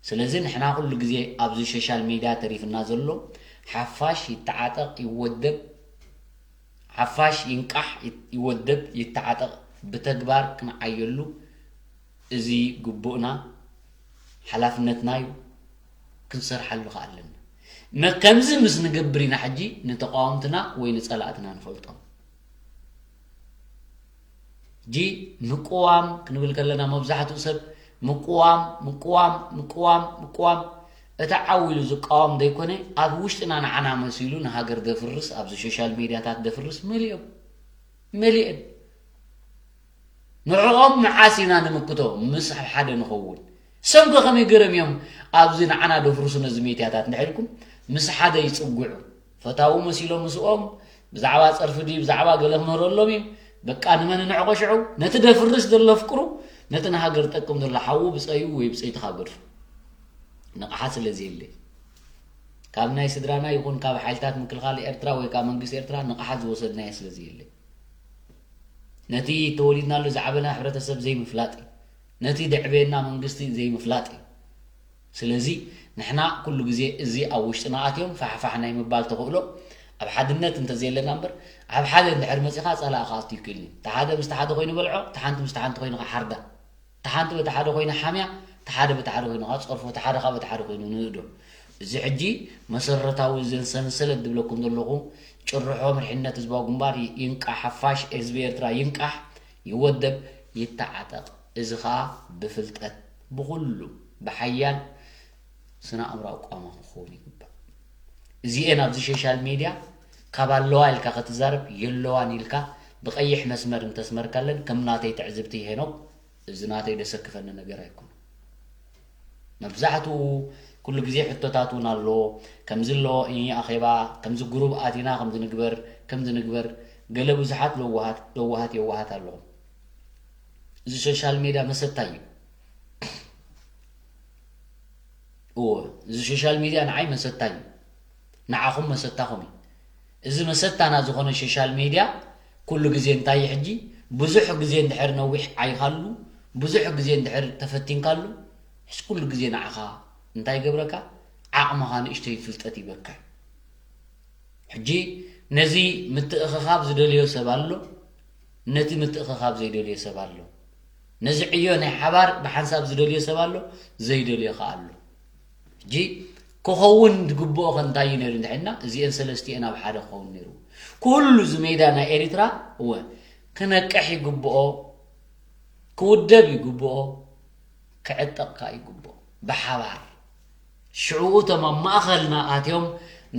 ስለዚ ንሕና ኩሉ ግዜ ኣብዚ ሶሻል ሚድያ ተሪፍና ዘሎ ሓፋሽ ይተዓጠቕ ይወደብ ሓፋሽ ይንቃሕ ይወደብ ይተዓጠቕ ብተግባር ክንዓየሉ እዚ ግቡእና ሓላፍነትና እዩ ክንሰርሓሉ ከ ኣለና መ ከምዚ ምስ ንገብር ኢና ሕጂ ንተቃወምትና ወይ ንጸላእትና ንፈልጦም ጂ ምቅዋም ክንብል ከለና መብዛሕትኡ ሰብ ምቅዋም ምቅዋም ምቅዋም ምቅዋም እቲ ዓው ኢሉ ዝቃወም ዘይኮነ ኣብ ውሽጥና ንዓና መሲሉ ንሃገር ደፍርስ ኣብዚ ሶሻል ሜድያታት ደፍርስ መሊኦም መሊእን ንዕኦም መዓስ ኢና ንምክቶ ምስ ኣብ ሓደ ንኸውን ሰምከ ከመይ ገይሮም እዮም ኣብዚ ንዓና ደፍርሱ ነዚ ሜድያታት እንድሕር ኢልኩም ምስ ሓደ ይጽግዑ? ፈታዊ መሲሎም ምስኦም ብዛዕባ ጸርፊ ድዩ ብዛዕባ ገለ ክምህረሎም እዩ። በቃ ንመን ንዕቆ ሽዑ? ነቲ ደፍርስ ዘሎ ኣፍቅሩ፣ ነቲ ንሃገር ጠቅም ዘሎ ሓዉ ብጸዩ ወይ ብጸይትኻ ገድፉ። ንቕሓት ስለ ዘየለ ካብ ናይ ስድራና ይኹን ካብ ሓይልታት ምክልኻል ኤርትራ ወይ ካብ መንግስቲ ኤርትራ ንቕሓት ዝወሰድናዮ ስለ ዘየለ ነቲ ተወሊድናሉ ዝዓበና ሕብረተሰብ ዘይምፍላጥ እዩ። ነቲ ደዕበየና መንግስቲ ዘይምፍላጥ እዩ። ስለዚ ንሕና ኩሉ ግዜ እዚ ኣብ ውሽጥና ኣትዮም ፋሕፋሕ ናይ ምባል ተኽእሎ ኣብ ሓድነት እንተዘየለና እምበር ኣብ ሓደ እንድሕር መጺኻ ጸላእ ክኣቱ ይክእል እዩ። እቲ ሓደ ምስቲ ሓደ ኮይኑ በልዖ፣ እቲ ሓንቲ ምስቲ ሓንቲ ኮይኑ ሓርዳ። እቲ ሓንቲ በቲ ሓደ ኮይኑ ሓምያ፣ እቲ ሓደ በቲ ሓደ ኮይኑ ከዓ ጸርፎ፣ እቲ ሓደ ከዓ በቲ ሓደ ኮይኑ ንእዶ። እዚ ሕጂ መሰረታዊ እዘን ሰንሰለት ዝብለኩም ዘለኹ ጭርሖ መሪሕነት ህዝባዊ ግንባር ይንቃሕ፣ ሓፋሽ ህዝቢ ኤርትራ ይንቃሕ፣ ይወደብ፣ ይተዓጠቕ። እዚ ከዓ ብፍልጠት ብኹሉ ብሓያል ስነ ኣእምራዊ ቋማ ክኸውን ይግባእ። እዚኤን ኣብዚ ሶሻል ሜድያ ካብ ኣለዋ ኢልካ ክትዛረብ የለዋን ኢልካ ብቐይሕ መስመር እንተስመርካለን ከም ናተይ ትዕዝብቲ ሄኖክ እዚ ናተይ ደሰክፈኒ ነገር ኣይኮነን። መብዛሕትኡ ኩሉ ግዜ ሕቶታት እውን ኣሎ። ከምዚ ኣሎ እ ኣኼባ ከምዚ ግሩብ ኣቲና ከምዚ ንግበር ከምዚ ንግበር ገለ ብዙሓት ለዋሃት ለዋሃት የዋሃት ኣለኹም። እዚ ሶሻል ሜድያ መሰታ እዩ። እዎ፣ እዚ ሶሻል ሚድያ ንዓይ መሰታ እዩ፣ ንዓኹም መሰታኹም እዩ። እዚ መሰታና ዝኾነ ሶሻል ሚድያ ኩሉ ግዜ እንታይ እዩ ሕጂ? ብዙሕ ግዜ እንድሕር ነዊሕ ዓይኻሉ፣ ብዙሕ ግዜ እንድሕር ተፈቲንካሉ፣ ሕስ ኩሉ ግዜ ንዓኻ እንታይ ይገብረካ? ዓቕምኻ ንእሽተይ ፍልጠት ይበካ። ሕጂ ነዚ ምትእኽኻብ ዝደልዮ ሰብ ኣሎ፣ ነቲ ምትእኽኻብ ዘይደልዮ ሰብ ኣሎ። ነዚ ዕዮ ናይ ሓባር ብሓንሳብ ዝደልዮ ሰብ ኣሎ፣ ዘይደልዮ ኸኣ ኣሎ። ሕጂ ክኸውን ዝግብኦ ከ እንታይ እዩ ነይሩ እንድሕና? እዚኤን ሰለስቲኤን ኣብ ሓደ ክኸውን ነይሩ። ኩሉ እዚ ሜዳ ናይ ኤሪትራ እወ ክነቅሕ ይግብኦ፣ ክውደብ ይግብኦ፣ ክዕጠቕ ከኣ ይግብኦ። ብሓባር ሽዕኡ እቶም ኣብ ማእኸልና ኣትዮም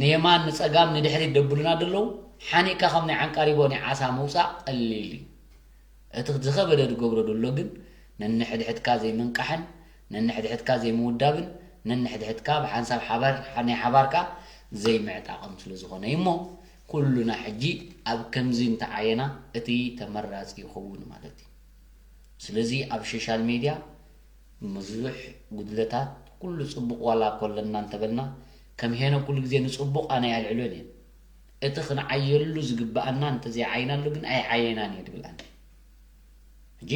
ንየማን ንጸጋም ንድሕሪት ደብሉና ዘለዉ ሓኒቕካ ከም ናይ ዓንቃሪቦ ናይ ዓሳ ምውጻእ ቀሊል እዩ። እቲ ዝኸበደ ዝገብሮ ዘሎ ግን ነንሕድሕድካ ዘይምንቃሕን ነንሕድሕድካ ዘይምውዳብን ነንሕድሕድካ ብሓንሳብ ሓባር ናይ ሓባርካ ዘይምዕጣቕን ስለ ዝኾነ እዩ እሞ ኩሉና ሕጂ ኣብ ከምዚ እንተዓየና እቲ ተመራጺ ይኸውን ማለት እዩ። ስለዚ ኣብ ሶሻል ሜድያ ብዙሕ ጉድለታት ኩሉ ጽቡቕ ዋላ እኮ ኣለና እንተበልና ከም ሄኖ ኩሉ ግዜ ንጽቡቕ ኣነ ኣልዕሎን እየ። እቲ ክንዓየሉ ዝግብኣና እንተዘይዓይናሉ ግን ኣይዓየናን እየ ድብል ኣነ። ሕጂ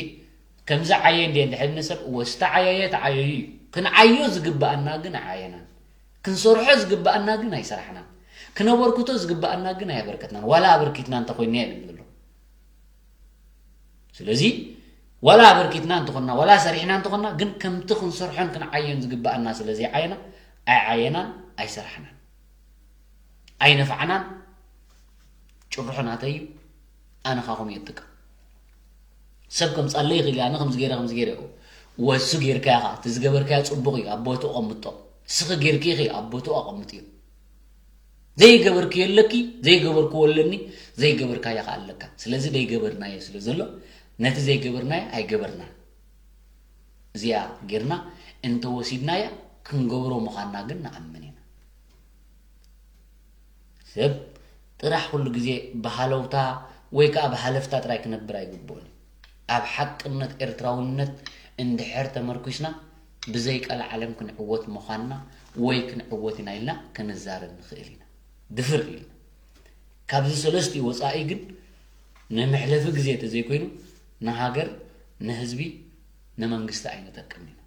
ከምዚ ዓየ እንድየ እንድሕር ንሰብ እወ ዝተዓየየ ተዓየዩ እዩ። ክንዓዮ ዝግብኣና ግን ኣይዓየናን። ክንሰርሖ ዝግብኣና ግን ኣይሰራሕናን። ክነበርክቶ ዝግብኣና ግን ኣየበርከትናን። ዋላ ኣበርኪትና እንተኮይና እየ ድብል ዘሎ። ስለዚ ዋላ ኣበርኪትና እንተኾንና ዋላ ሰሪሕና እንተኾንና ግን ከምቲ ክንሰርሖን ክንዓዮን ዝግብኣና ስለ ዘይዓየና ኣይዓየናን ኣይሰራሕናን ኣይነፋዕናን። ጭርሖ ናተይ እዩ። ኣነ ካኹም እየ ዝጥቀም። ሰብ ከምፃለይ ይኽእል እዩ። ኣነ ከምዚ ገይረ ከምዚ ገይረ እዎ እሱ ጌርካ ኢኻ እቲ ዝገበርካዮ ፅቡቕ እዩ ኣብ ቦትኡ ኣቐምጦ። እስኺ ጌርኪ ኢኺ ኣብ ቦትኡ ኣቐምጥዮ። ዘይገበርክዮ ኣለኪ ዘይገበርክዎ ኣለኒ። ዘይገበርካዮ ከኣ ኣለካ። ስለዚ ዘይገበርናዮ ስለ ዘሎ ነቲ ዘይገበርናዮ ኣይገበርናን። እዚኣ ጌርና እንተወሲድናያ ክንገብሮ ምዃንና ግን ንኣምን ኢና። ሰብ ጥራሕ ኩሉ ግዜ ብሃለውታ ወይ ከኣ ብሃለፍታ ጥራይ ክነብር ኣይግብኦን እዩ። ኣብ ሓቅነት ኤርትራውነት እንድሕር ተመርኲስና ብዘይ ቀልዓለም ክንዕወት ምዃንና ወይ ክንዕወት ኢና ኢልና ክንዛረብ ንኽእል ኢና። ድፍር ኢልና ካብዚ ሰለስቲኡ ወጻኢ ግን ንመሕለፊ ግዜ እንተዘይኮይኑ ንሃገር ንህዝቢ ንመንግስቲ ኣይንጠቅምን ኢና።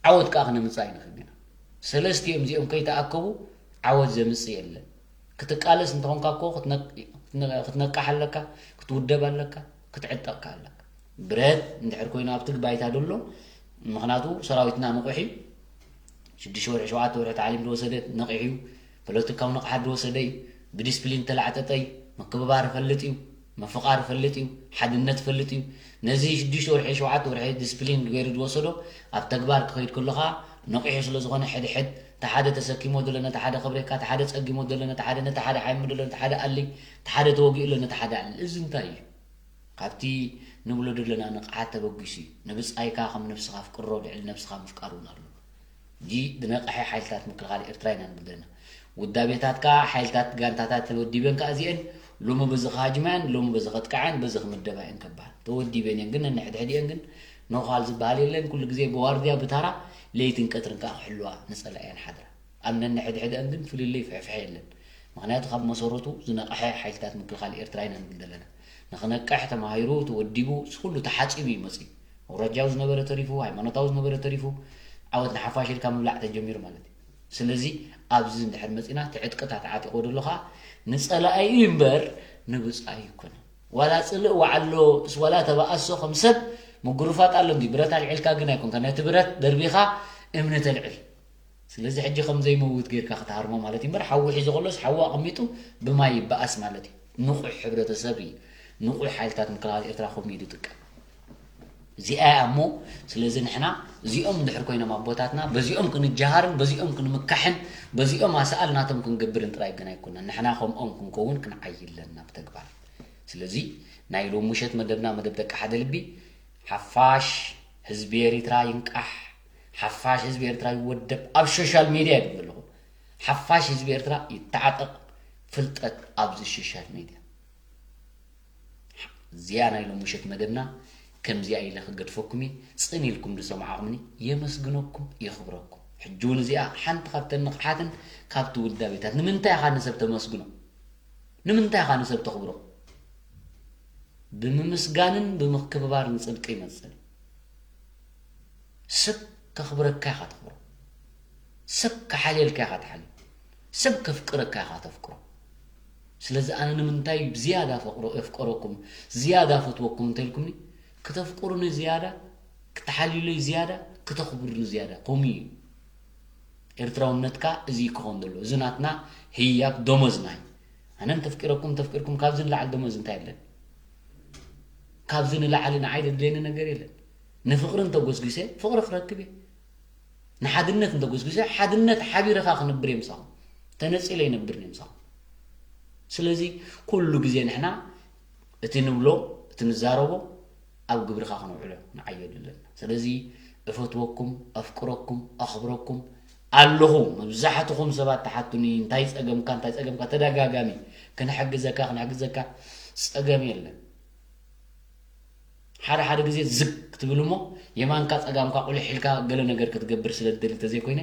ዓወት ከኣ ክነምጽእ ኣይንኽእልን ኢና። ሰለስቲኦም እዚኦም ከይተኣከቡ ዓወት ዘምጽእ የለን። ክትቃለስ እንተኾንካ እኮ ክትነቅ- ክትነ- ክትነቅሕ ኣለካ፣ ክትውደብ ኣለካ፣ ክትዕጠቕካ ኣለካ። ብረት እንድሕር ኮይኑ ኣብቲ ባይታ ዘሎ ምኽንያቱ ሰራዊትና ንቑሕ እዩ። ሽዱሽተ ወርሒ ሸውዓተ ወርሒ ታዕሊም ዝወሰደ ነቒሕ እዩ። ፖለቲካዊ ንቕሓት ዝወሰደ እዩ። ብዲስፕሊን ተላዕጠጠ እዩ። ምክብባር ይፈልጥ እዩ። ምፍቓር ይፈልጥ እዩ። ሓድነት ይፈልጥ እዩ። ነዚ ሽዱሽተ ወርሒ ሸውዓተ ወርሒ ዲስፕሊን ገይሩ ዝወሰዶ ኣብ ተግባር ክኸይድ ከሎ ኸዓ ነቒሑ ስለ ዝኾነ ሕድሕድ እቲ ሓደ ተሰኪሞ ዘሎ ነቲ ሓደ ከብሬካ፣ እቲ ሓደ ጸጊሞ ዘሎ ነቲ ሓደ፣ ነቲ ሓደ ሓይሙ ዘሎ ነቲ ሓደ ኣሊ፣ እቲ ሓደ ተወጊኡ ኣሎ ነቲ ሓደ ኣሊ። እዚ እንታይ እዩ? ካብቲ ንብሎ ዘለና ንቕሓት ተበጊሱ እዩ። ንብጻይካ ከም ነብስኻ ኣፍቅሮ ልዕሊ ነብስኻ ምፍቃር እውን ኣሎ። እዚ ዝነቕሐ ሓይልታት ምክልኻል ኤርትራ ኢና ንብል ዘለና። ውዳቤታትካ፣ ሓይልታት ጋንታታት ተወዲበን ከኣ እዚአን ሎሚ በዚ ክሃጅማ እየን፣ ሎሚ በዚ ከጥቅዓ እየን፣ በዚ ክምደባ እየን ከበሃል። ተወዲበን እየን ግን ነንሕድሕድ እየን ግን ነዃል ዝበሃል የለን። ኩሉ ግዜ ብዋርድያ ብታራ ለይትን ቀትርን ከኣ ክሕልዋ ንጸላእየን ሓድራ። ኣብ ነንሕድሕደን ግን ፍልልይ ፍሕፍሐ የለን። ምኽንያቱ ካብ መሰረቱ ዝነቕሐ ሓይልታት ምክልኻል ኤርትራ ኢና ንብል ዘለና። ንኽነቅሕ ተማሂሩ ተወዲቡ እዚ ኩሉ ተሓጺቡ እዩ መጺኡ። ኣውራጃዊ ዝነበረ ተሪፉ፣ ሃይማኖታዊ ዝነበረ ተሪፉ፣ ዓወት ንሓፋሽ ኢልካ ምብላዕ ተጀሚሩ ማለት እዩ። ስለዚ ኣብዚ እንድሕር መጺና እቲ ዕጥቅታት ዓጢቖ ዘሎ ኸኣ ንጸላኢ እዩ እምበር ንብጻይ ኣይኮነን። ዋላ ጽልእ ወዓሎ ዋላ ተባኣሶ ከም ሰብ ምጉርፋጥ ኣሎ እንዲ ብረት ኣልዒልካ ግን ኣይኮንካ ነቲ ብረት ደርቢኻ እምኒ ተልዕል። ስለዚ ሕጂ ከም ዘይመውት ጌርካ ክትሃርሞ ማለት እዩ እምበር ሓዊ ሒዙ ከሎስ ሓዊ ኣቐሚጡ ብማይ ይበኣስ ማለት እዩ። ንቑሕ ሕብረተሰብ እዩ። ንቑሕ ሓይልታት ምክልኻል ኤርትራ ከምኡ እዩ ዝጥቀም። እዚኣ እያ እሞ ስለዚ ንሕና እዚኦም እንድሕር ኮይኖም ኣቦታትና በዚኦም ክንጀሃርን በዚኦም ክንምካሕን በዚኦም ኣሰኣል ናቶም ክንገብርን ጥራይ ግን ኣይኮነን። ንሕና ከምኦም ክንከውን ክንዓይ ኣለና ብተግባር። ስለዚ ናይ ሎም ምሸት መደብና መደብ ደቂ ሓደ ልቢ ሓፋሽ ህዝቢ ኤሪትራ ይንቃሕ፣ ሓፋሽ ህዝቢ ኤርትራ ይወደብ ኣብ ሶሻል ሜድያ ይብል ዘለኹ። ሓፋሽ ህዝቢ ኤርትራ ይተዓጠቕ ፍልጠት ኣብዚ ሶሻል ሜድያ። እዚኣ ናይ ሎም ምሸት መደብና ከምዚኣ ኢለ ክገድፈኩም እየ። ጽን ኢልኩም ዝሰማዕኹምኒ የመስግነኩም፣ የኽብረኩም። ሕጂ እውን እዚኣ ሓንቲ ካብተን ንቕሓትን ካብቲ ውዳቤታት ንምንታይ ኢኻ ንሰብ ተመስግኖ? ንምንታይ ኢኻ ንሰብ ተኽብሮ? ብምምስጋንን ብምክብባርን ጽድቂ ይመጽእ። ሰብ ከኽብረካ ኢኻ ተኽብሮ። ሰብ ክሓልየልካ ኢኻ ትሓልዮ። ሰብ ከፍቅረካ ኢኻ ተፍቅሮ። ስለዚ ኣነ ንምንታይ ብዝያዳ ፈቅሮ የፍቀረኩም ዝያዳ ፈትወኩም እንተልኩምኒ ክተፍቅሩኒ ዝያዳ ክትሓልዩለይ ዝያዳ ክተኽብሩኒ ዝያዳ ከምኡ እዩ። ኤርትራውነትካ እዚ ክኾን ዘሎ እዚ ናትና ህያብ ደሞዝና እዩ። ኣነ እንተፍቂረኩም እንተፍቂርኩም ካብዚ ንላዕሊ ደሞዝ እንታይ የለን። ካብዚ ንላዕሊ ንዓይ ዘድልየኒ ነገር የለን። ንፍቕሪ እንተጎስጒሰ ፍቕሪ ክረክብ እየ። ንሓድነት እንተጎስጒሰ ሓድነት ሓቢርኻ ክነብር እየ ምሳኹም። ተነጺለ ይነብር እየ ምሳኹም። ስለዚ ኩሉ ግዜ ንሕና እቲ ንብሎ እቲ ንዛረቦ ኣብ ግብርኻ ክነውዕሎ ንዓዮ ኣለና። ስለዚ እፈትወኩም፣ ኣፍቅረኩም፣ ኣኽብረኩም ኣለኹ። መብዛሕትኹም ሰባት ትሓቱኒ እንታይ ጸገምካ እንታይ ጸገምካ ተደጋጋሚ ክንሕግዘካ ክንሕግዘካ ጸገም የለን። ሓደ ሓደ ግዜ ዝግ ክትብል እሞ የማንካ ጸጋምካ ቁልሕ ኢልካ ገለ ነገር ክትገብር ስለ ትደሊ እንተዘይኮይነ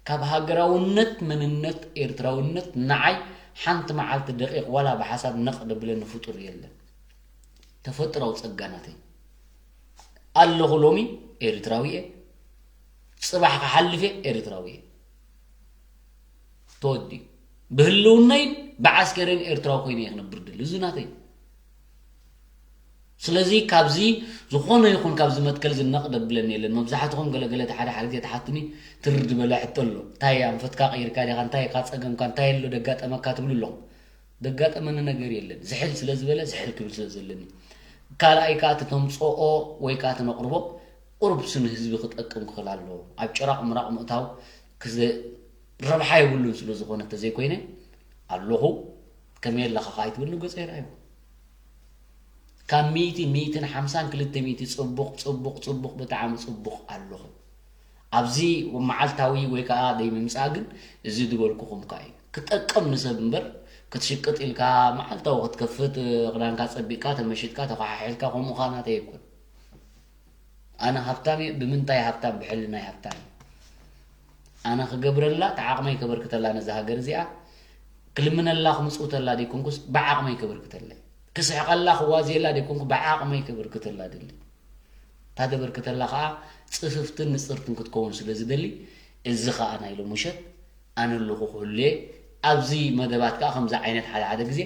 ካብ ሃገራውነት መንነት ኤርትራውነት ንዓይ ሓንቲ መዓልቲ ደቂቕ ዋላ ብሓሳብ ነቕ ደብለኒ ፍጡር የለን። ተፈጥራዊ ጸጋ ናተይ ኣለኹ ሎሚ ኤርትራዊ እየ። ጽባሕ ክሓልፍ እየ ኤርትራዊ እየ። ተወዲኡ ብህልውናይን ብዓስከረይን ኤርትራዊ ኮይነ እየ ክነብር ድሊ እዚ ናተይ። ስለዚ ካብዚ ዝኾነ ይኹን ካብዚ መትከል ዝነቕ ደብለኒ የለን። መብዛሕትኹም ገለገለ ሓደ ሓደ ግዜ ተሓቱኒ ትርድ በለ ሕቶ ኣሎ። እንታይ ኣንፈትካ ቀይርካ ዲኻ እንታይ ኢኻ ጸገምካ እንታይ ኣሎ ደጋጠመካ ትብሉ ኣለኹም። ደጋጠመኒ ነገር የለን። ዝሕል ስለ ዝበለ ዝሕል ክብል ስለ ዘለኒ። ካልኣይ ከኣ እቲ ተምጽኦ ወይ ከኣ እቲ ነቕርቦ ቁሩብ ስን ህዝቢ ክጠቅም ክኽእል ኣለዎ። ኣብ ጭራቕ ምራቕ ምእታው ክዘ ረብሓ የብሉን ስለ ዝኾነ ተዘይኮይነ ኣለኹ ከመይ ኣለኻ ከኣ ኣይትብል ንገጸ ይርኣዩ ካብ ሚእቲ ሚእትን ሓምሳን ክልተ ሚእቲ ጽቡቕ ጽቡቕ ጽቡቕ ብጣዕሚ ጽቡቕ ኣለኹ ኣብዚ መዓልታዊ ወይ ከዓ ደይ ምምጻእ ግን እዚ ዝበልኩኹም ከኣ እዩ ክጠቅም ንሰብ እምበር ክትሽቅጥ ኢልካ መዓልታዊ ክትከፍት ክዳንካ ጸቢቕካ ተመሽጥካ ተኳሓሒልካ ከምኡ ኻናተይ ኣይኮን ኣነ ሃብታም እየ ብምንታይ ሃብታም ብሕልናይ ሃብታም እየ ኣነ ክገብረላ ተዓቕመይ ከበርክተላ ነዛ ሃገር እዚኣ ክልምነላ ክምጽውተላ ደይኮንኩስ ብዓቕመይ ከበርክተላ እየ ክስሕቐላ ክዋዝየላ ደይኮንኩ ብዓቕመይ ከበርክተላ ደሊ እታ ደበርክተላ ከዓ ጽፍፍትን ንጽርትን ክትከውን ስለ ዝደሊ እዚ ከዓ ናይ ሎም ምሸት ኣነ ኣለኹ ክህሉ እየ ኣብዚ መደባት ከዓ ከምዚ ዓይነት ሓደ ሓደ ግዜ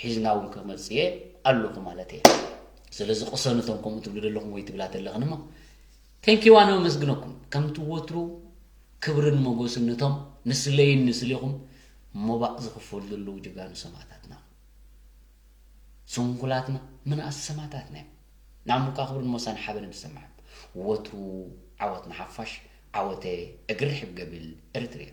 ሒዝና እውን ክመጽእ እየ ኣለኹ ማለት እየ ስለዚ ቅሰኑ እቶም ከምኡ ትብሉ ዘለኹም ወይ ትብላ ዘለኽን እሞ ቴንኪው ኣነ ኣመስግነኩም ከምቲ ወትሩ ክብርን ሞጎስን ነቶም ንስለይን ንስሌኹም ሞባእ ዝኽፈሉ ዘለዉ ጀጋኑ ሰማእታትና ስንኩላትና ምንኣስ ሰማእታትና እዮም ናሙካ ክብርን ሞሳን ሓበንን ዝሰምዓም ወትሩ ዓወት ንሓፋሽ ዓወተ እግሪ ሕብ ገብል ኤርትርያ